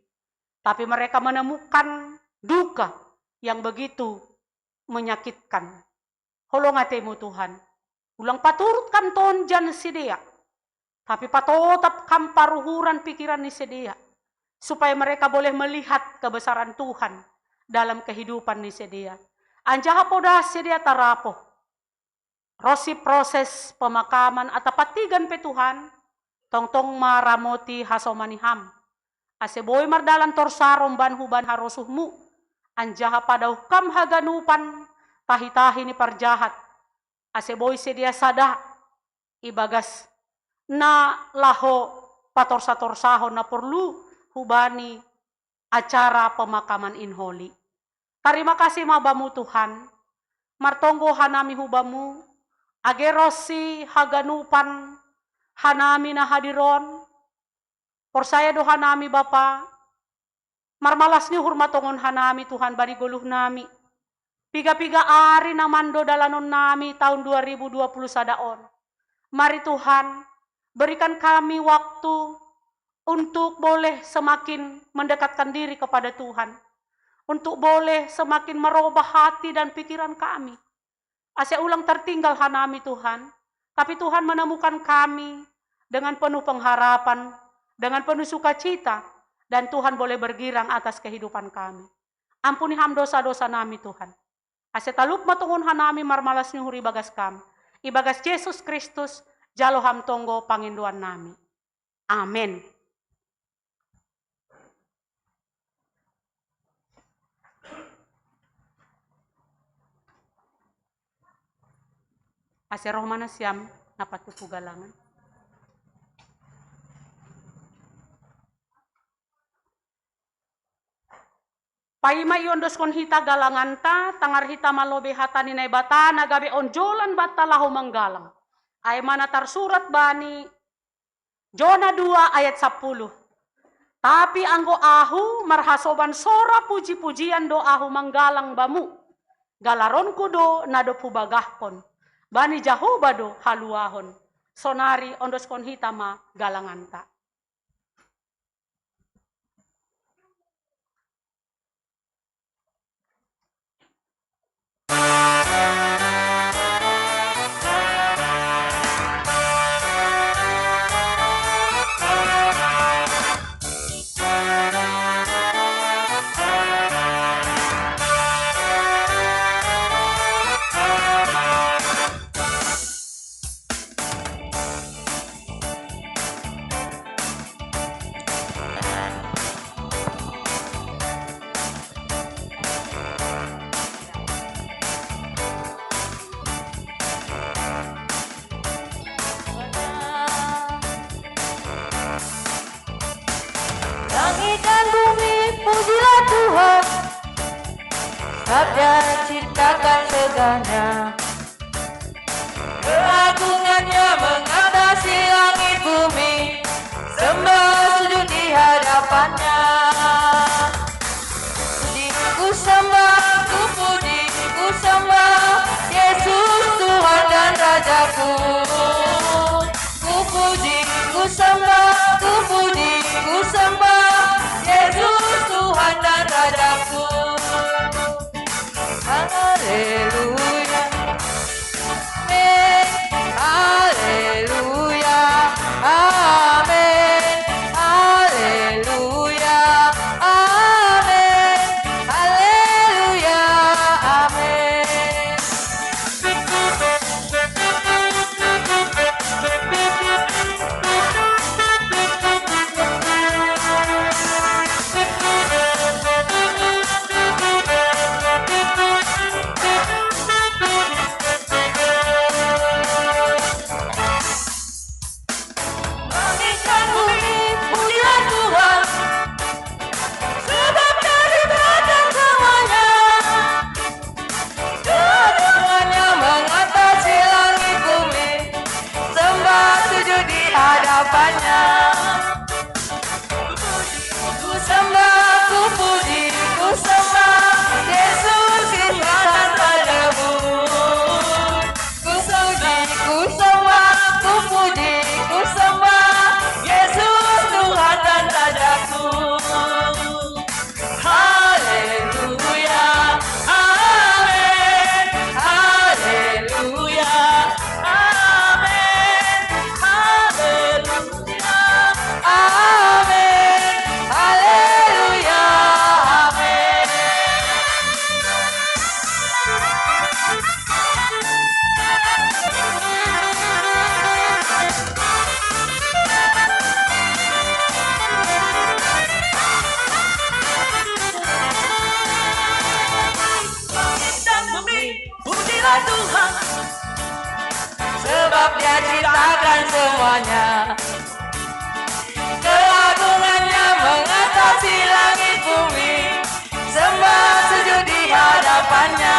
Tapi mereka menemukan duka yang begitu menyakitkan. Holong atei-Mu Tuhan. Ulang paturut Kam tonjan sidea. Tapi patotap Kam paruhuran pikiran ni sidea. Supaya mereka boleh melihat kebesaran Tuhan dalam kehidupan ni sidea. Anjaha poda sidea tarapoh. Ronsi proses pemakaman atap pantigan pe Tuhan, tongtong ma ramoti hasoman ni Ham. Ase boi mardalan torus romban hubani harosuh-Mu, anjaha padauh Kam haganupan tahi-tahi ni parjahat, ase boi sidea sada ibagas na laho patorsa-torsahon na porlu hubani acara pemakaman in holi. Tarima kasih ma Bamu Tuhan, martonggo hanami hu Bamu, age ronsi haganupan hanami na hadir on, porsaya do hanami Bapa, marmalas ni uhur ma tongon hanami Tuhan bani goluhnami. Piga-piga ari na mando dalanonnami tahun dua ribu dua puluh sada on. Mari Tuhan, berikan kami waktu untuk boleh semakin mendekatkan diri kepada Tuhan, untuk boleh semakin merubah hati dan pikiran kami. Ase ulang tertinggal hanami Tuhan, tapi Tuhan menemukan kami dengan penuh pengharapan, dengan penuh sukacita, dan Tuhan boleh bergirang atas kehidupan kami. Ampuni Ham dosa-dosa nami Tuhan. Ase talup ma tongon hanami marmalas ni uhur ibagas Kam. Ibagas Jesus Kristus, jalo Ham tonggo pangindoan nami. Amen. Ase roh ma nasiam na patupu galangan. Paima iondoskon hita galanganta, tangar hita ma lobei hata ni Naibata na gabe onjolan banta laho manggalang. Ai ma na tarsurat bani Jona dua ayat sapuluh. Tapi anggo ahu marhasoban sora puji-pujian do ahu manggalang Bamu. Galaronku do na dob hubagahkon. Bani Jahowa do haluahon. Sonari ondoskon hita ma galanganta. Langit dan bumi, pujilah Tuhan, sabda ciptakan segalanya. Keagungannya mengatasi langit bumi, sembah sujud di hadapannya. Rajaku, ku puji, ku sembah, ku puji, ku sembah Yesus Tuhan dan Rajaku. Haleluya. Amin. Haleluya. Amin. Haleluya. Amin. Haleluya. Amin. Langit dan bumi, pujilah Tuhan, sebab dari Tuhan semuanya. Keagungannya mengatasi langit bumi, sembah sujud di hadapannya. Ku sembah, ku puji, ku sembah Yesus Tuhan padamu. Ku puji, ku sembah, ku puji, ku sembah Yesus Tuhan dan Rajaku. Haleluya, amin. Haleluya, amin. Haleluya, amin. Haleluya, amin. Langit dan bumi, pujilah Tuhan, sebab Dia ciptakan semuanya. Keagungannya mengatasi langit bumi, sembah sujud di hadapannya.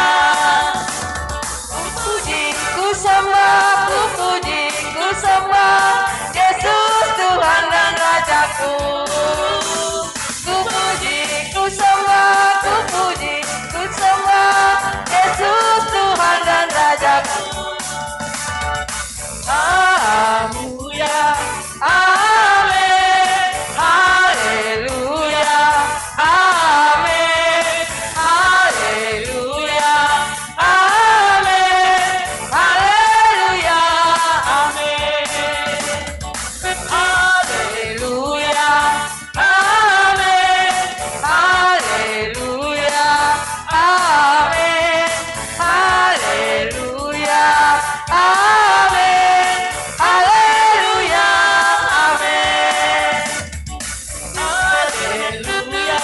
Ku puji, ku sembah, ku puji, ku sembah Yesus Tuhan dan Rajaku. Ku puji, ku sembah, ku puji, ku sembah Yesus Tuhan dan Rajaku. Haleluya, amin. Haleluya, amin. Haleluya, amin. Haleluya, amin. Haleluya, amin. Haleluya, amin. Haleluya, amin. Haleluya, amin. Haleluya,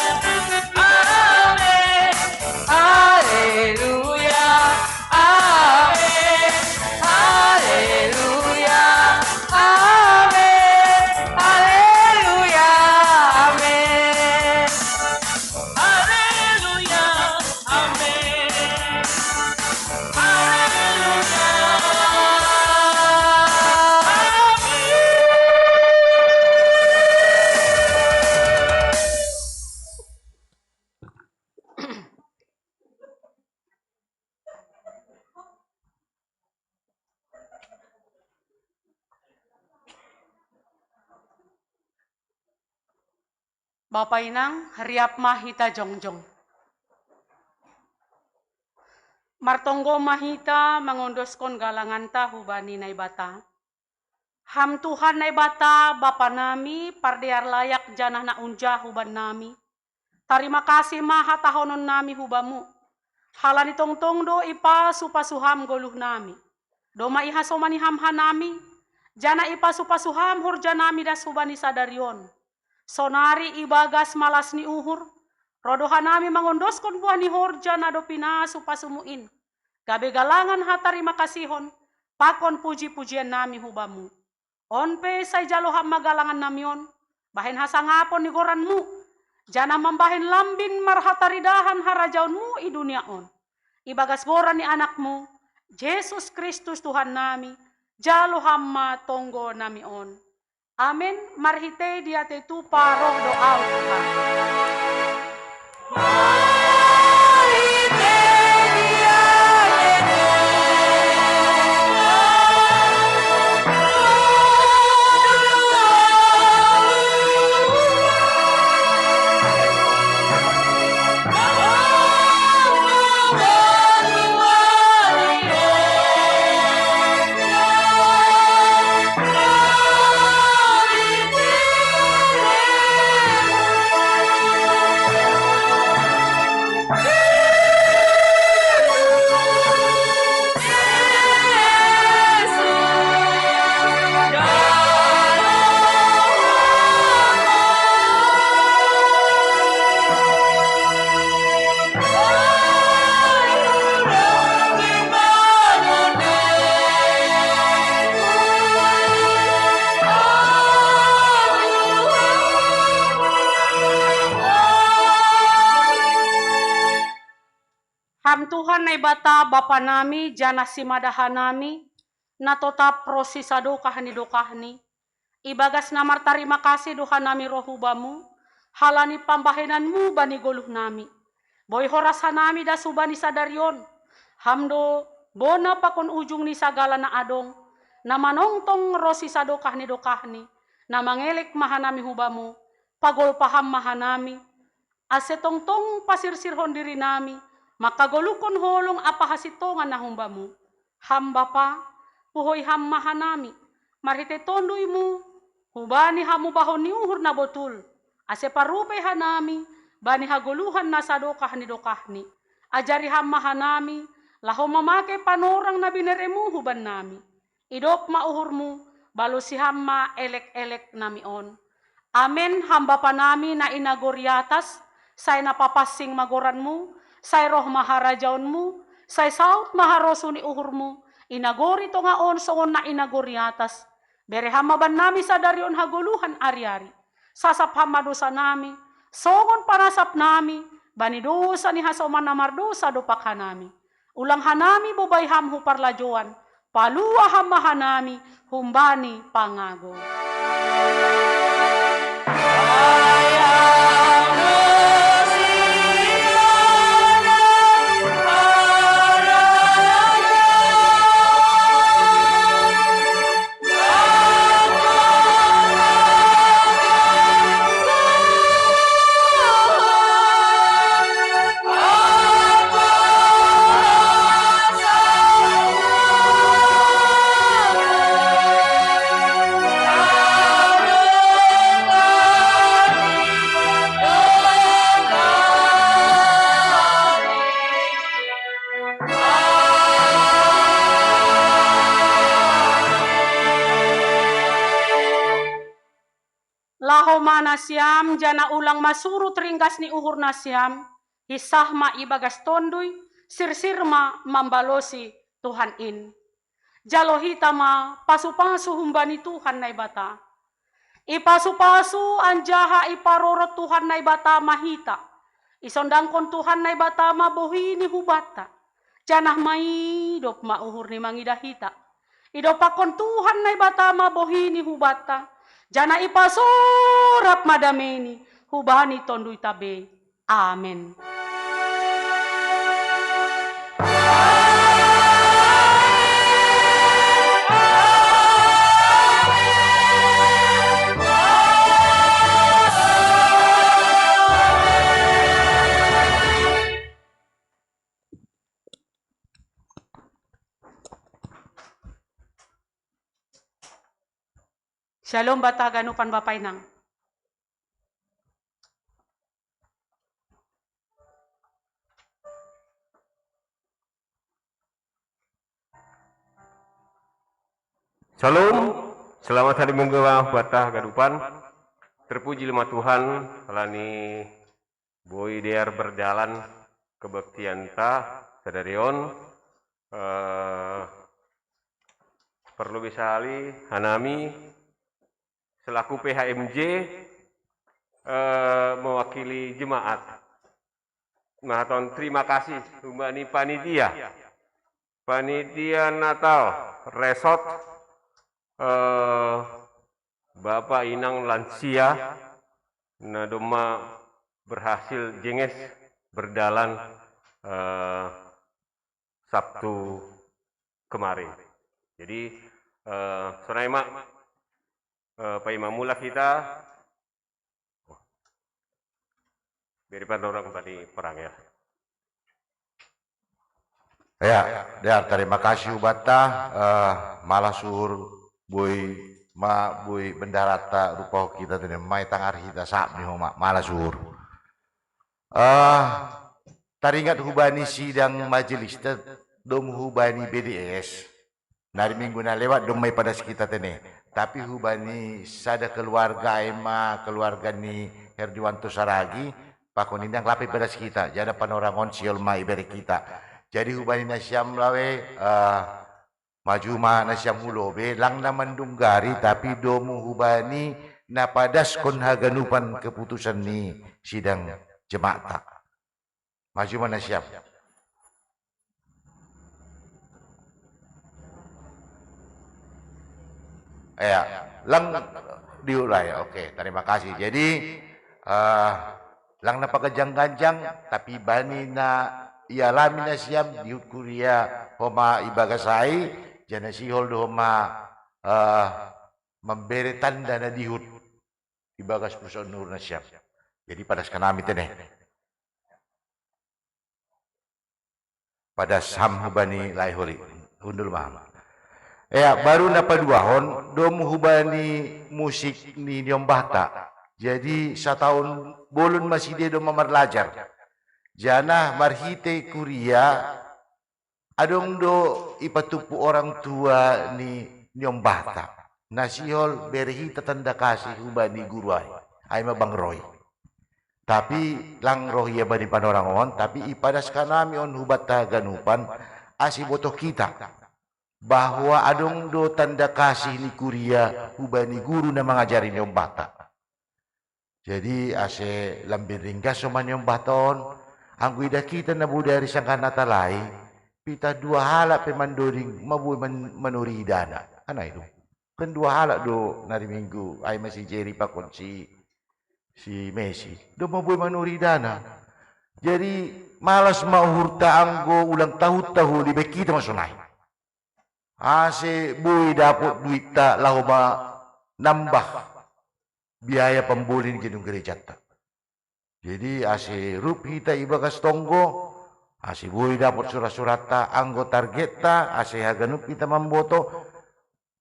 amin. Haleluya, amin. Haleluya, amin. Haleluya, amin. Haleluya, amin. Haleluya, amin. Bapa inang, riap ma hita jongjong. Martonggo ma hita mangondoskon galanganta hubani Naibata. Ham Tuhan Naibata, Bapa nami, pardear layak janah na unjah huban nami. Tarima kasih ma hatahonon nami hubamu. Halani tongtong do ipasu-pasu ham goluh nami. Domma ihasomani ham hanami, janah ipasu-pasu ham horja nami das hubani sadari on. Sonari ibagas malas ni uhur, roh do hanami mangondoskon buah ni horja na dob pinasu-pasumu in, gabe galangan hatarima kasihon pakon puji-pujian nami hubamu. On pe sai jalo ham ma galangan nami on, bahen hasangapon ni goranmu, janah mambahen lambin marhataridahan harajaonmu i dunia on. Ibagas goran ni Anakmu, Jesus Kristus Tuhan nami, jalo ham ma tonggo nami on. Amen. Marhitei diatei tupa roh do ahu Tuhan. Marhitei diatei tupa Ham Tuhan Naibata Bapa nami, janah simada hanami, na totap ro sisadokah ni dokahni. Ibagas na martarima kasih do hanami roh hu Bamu, halani pambahenanMu bani goluh nami. Boi horas hanami das hubani sadari on, Ham do bona pakon ujung ni sagala na adong, na manongtong ro sisadokah ni dokahni, na mangelek ma hanami hu Bamu, pagolpa Ham ma hanami, ase tongtong pasirsirhon dirinami, mangkagoluhkon holong ampa hasintongan na humbamu. Ham Bapa, puhoi Ham ma hanami, marhitei TonduyMu, hubani hamubahon ni uhur na botul, ase parupei hanami bani hagoluhan na sadokah ni dokahni. Ajari Ham ma hanami, laho mamake panorang na binereMu hubannami. Idop ma uhurMu, balosi Ham ma elek-elek nami on. Amen. Ham Bapa nami na i nagori atas, sai na papansing ma goranMu, sai roh ma harajaonMu, sai saut ma harosuh ni uhurMu, i nagori tonga on songon na i nagori atas. Bere Ham ma bannami sadari on hagoluhan ari-ari. Sasap Ham ma dosanami, songon panasapnami bani dosa ni hasoman na mardosa dompak hanami. Ulang hanami bobai Ham hu parlajouan, palua Ham ma hanami humbani pangago. Laho ma nasiam, janah ulang ma surut ringgas ni uhur nasiam, hinsah ma ibagas Tonduy, sirsir ma mambalosi Tuhan in. Jalo hita ma pasu-pasu humbani Tuhan Naibata. Ipasu-pasu anjaha iparorot Tuhan Naibata ma hita. Isondangkon Tuhan Naibata ma bohi ni hubanta, janah maidop ma uhur ni mangidah hita. Idompakkon Tuhan Naibata ma bohi ni hubanta, janah ipasorap ma damei ni hubani tonduyta be. Amen. Shalom banta haganupan Bapa Inang. Shalom, selamat hari Minggu ma banta haganupan. Terpuji ma Tuhan, halani boi dear berjalan kebaktianta sadari on. Eh, parlobei sahali hanami selaku P H M J, eh, mewakili jemaat. Nah, terima kasih humbani panitia. Panitia Natal Resort, eh, Bapa Inang lansia, na domma berhasil jenges berjalan, eh, Sabtu kemarin. Jadi, eh, sonai ma, eh, paima mulak hita. Beri panorang bani perang ya. Ya, ya, terima kasih hubanta, eh, malas uhur boi ma boi bendaranta rupa hita tene mai tangar hita sab ni homa, malas uhur. Eh, taringat hubani sidang majelis te-, dom hubani B D S. Nari minggu na lewat dom mai padas hita tene. Tapi hubani sada keluarga ai ma keluarga ni Herdiwanto Saragi, pakon inang lape padas hita, jada panorang on sihol ma ibere hita. Jadi hubani nasiam lawe, eh, maju ma nasiam hu lobei, lang na mandunggari, tapi domu hubani na padaskon haganupan keputusan ni sidang jemaat. Maju ma nasiam. Ya, lang diulai. Oke, terima kasih. Jadi, eh, lang na paganjang-ganjang, tapi bani na ialami nasiam dihut kuria homa ibagas ai, jana sihol do homa, eh, mambere tanda na dihut ibagas puson ni uhur nasiam. Jadi padaskan hami tene. Padas ham hubani lae holi. Hundul ma ham. Ya, baru na paduahon, domu hubani musik ni niombahta. Jadi sataon bolon ma sidea do mamarlajar. Janah marhite kuria, adong do ipatumpu orang tua ni niombahta. Na sihol bere hita tanda kasih hubani guru ai. Ai ma Bang Roy. Tapi lang roh ia bani panorang on, tapi ipadaskan hami on hubanta haganupan, ase botoh hita bahwa adong do tanda kasih ni kuria hubani guru na mangajari niombahta. Jadi ase lambin ringgas homa niombahta on, anggo idah hita na bodari sanggah Natal ai, pitah dua halak pe mandoding ma boi man-, manori idana. Kan ai do. Kan dua halak do na ri Minggu, ai ma si Jeri pakon si, si Messi. Doma boi manori idana. Jadi malas ma uhurta anggo ulang tahunta holi, baen hita ma sonai. Ase boi dapot duitta laho manambah biaya pamboli ni gedung gerejanta. Jadi ase rup hita ibagas tonggo, ase boi dapot surat-suratta, anggo targetta ase haganup hita mamboto,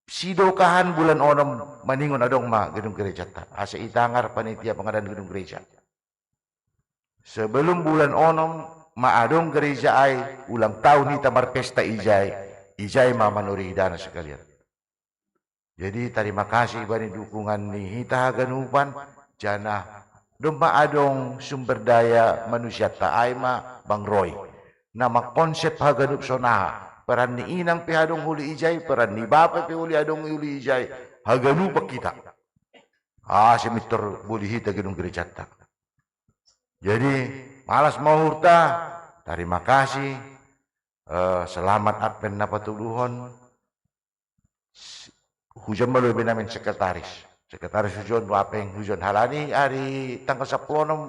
sidokahan bulan onom maningon adong ma gedung gerejanta, ase itangar panitia pangadalan gedung gereja. Sebelum bulan onom ma adong gereja ai, ulang tahun hita marpesta ijai, ijai ma manori idana sekalian. Jadi tarima kasih bani dukungan ni hita haganupan, janah domma adong sumber daya manusiatta, ai ma Bang Roy, na mangkonsep haganup sonaha. Peran ni inang pe adong holi ijai, peran ni bapa pe holi adong holi ijai, haganupan hita. Ase mintor boli hita gedung gerejanta. Jadi malas ma uhurta, tarima kasih, eh, selamat Advent na patoluhon. Hujon ma lobi namin sekretaris. Sekretaris hujon, wapeng hujon. Halani ari tanggal sampulu onom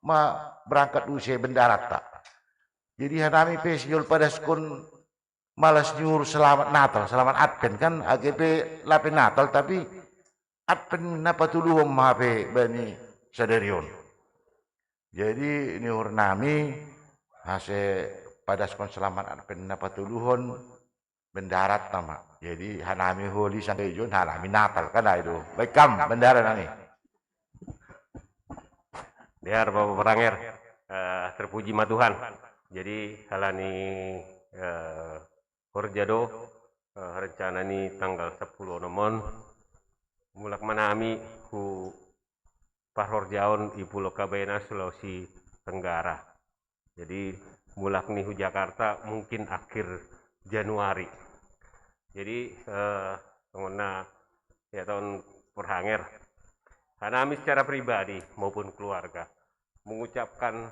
ma berangkat use bendaranta. Jadi hanami pe sihol padaskon malas ni uhur selamat Natal, selamat Advent kan, age pe lape Natal, tapi Advent na patoluhon ma hape bani sadari on. Jadi ni uhur nami, ase padaskon selamat Advent na patoluhon, bendaranta ma. Jadi hanami holi sanggejon, hanami Natal, kan ai do. Baik kam, bendara nami. Dear Bapak Pranger, eh, terpuji ma Tuhan. Jadi halani, eh, horja do, eh, rencana ni tanggal sampulu onom on, mulak ma nami hu parhorjaon i Pulo Kabaena, Sulawesi Tenggara. Jadi mulak ni hu Jakarta mungkin akhir Januari. Jadi, eh, songon na ya, taon Pranger, hanami secara pribadi maupun keluarga mengucapkan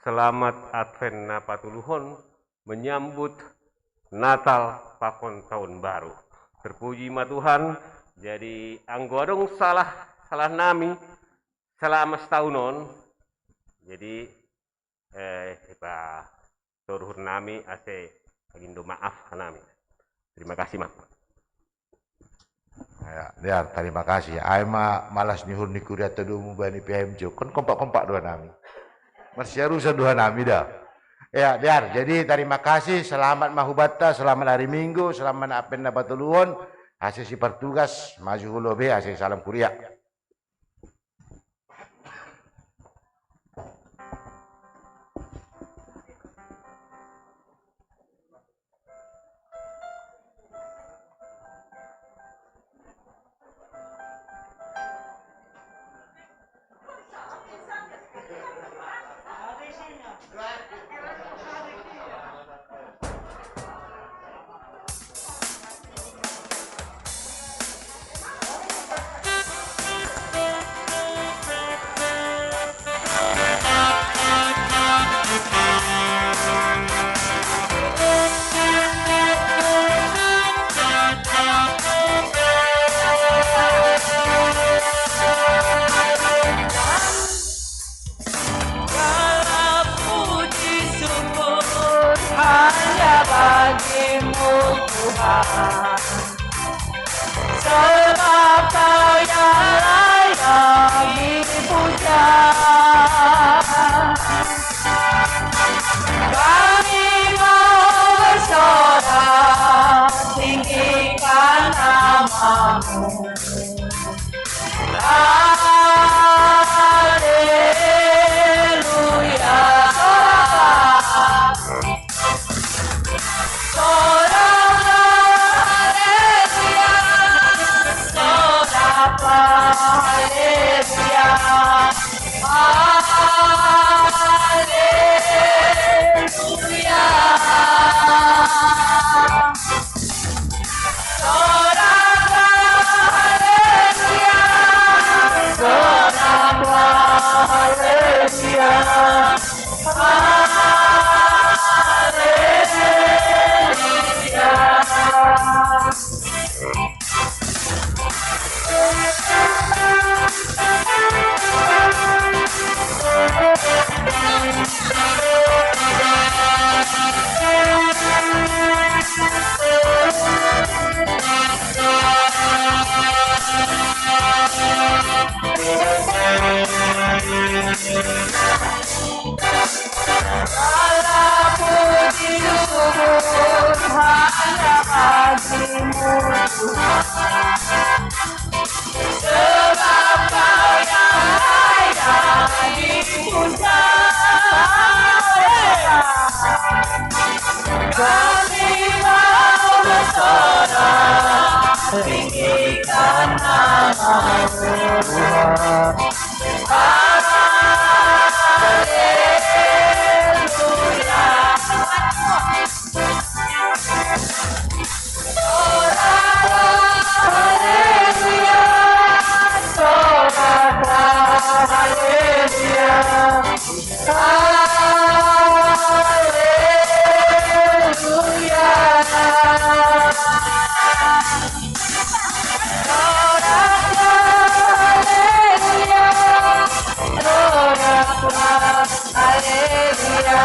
selamat Advent na patoluhon, menyambut Natal pakon Tahun Baru. Terpuji ma Tuhan. Jadi anggo adong salah, salah nami selama setahun on, jadi, eh, ipa toruhur nami ase agindo maaf nami. Terima kasih ma. Ya, Dear, terima kasih. Ai ma malas ni uhur ni kuria todomu bani P M J. Kan kompak-kompak do hanami. Marsiarusan do hanami da. Ya, Dear, jadi terima kasih, selamat ma hubanta, selamat hari Minggu, selamat Advent na patoluhon, ase sipartugas maju hu lobei, ase salam kuria. Sebab Kau yang layak dipuja. Kami mau bersorak tinggikan nama-Mu. Haleluya. Soraklah haleluya, soraklah haleluya, haleluya. Soraklah haleluya, soraklah haleluya, haleluya. Segala puji syukur hanya bagi-Mu, Tuhan. Sebab Kau yang layak dipuja. Kami mau bersorak tinggikan nama-Mu, Tuhan. Haleluya. Soraklah haleluya, soraklah haleluya, haleluya. Soraklah haleluya, soraklah haleluya,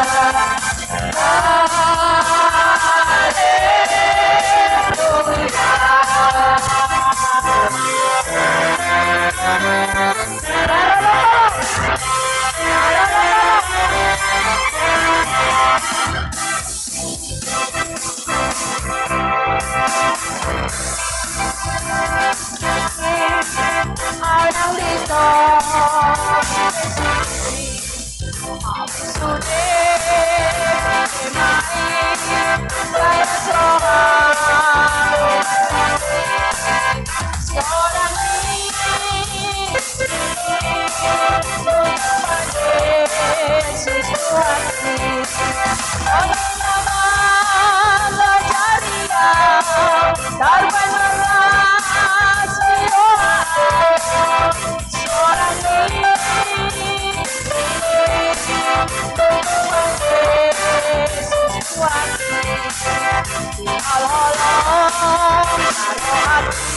haleluya.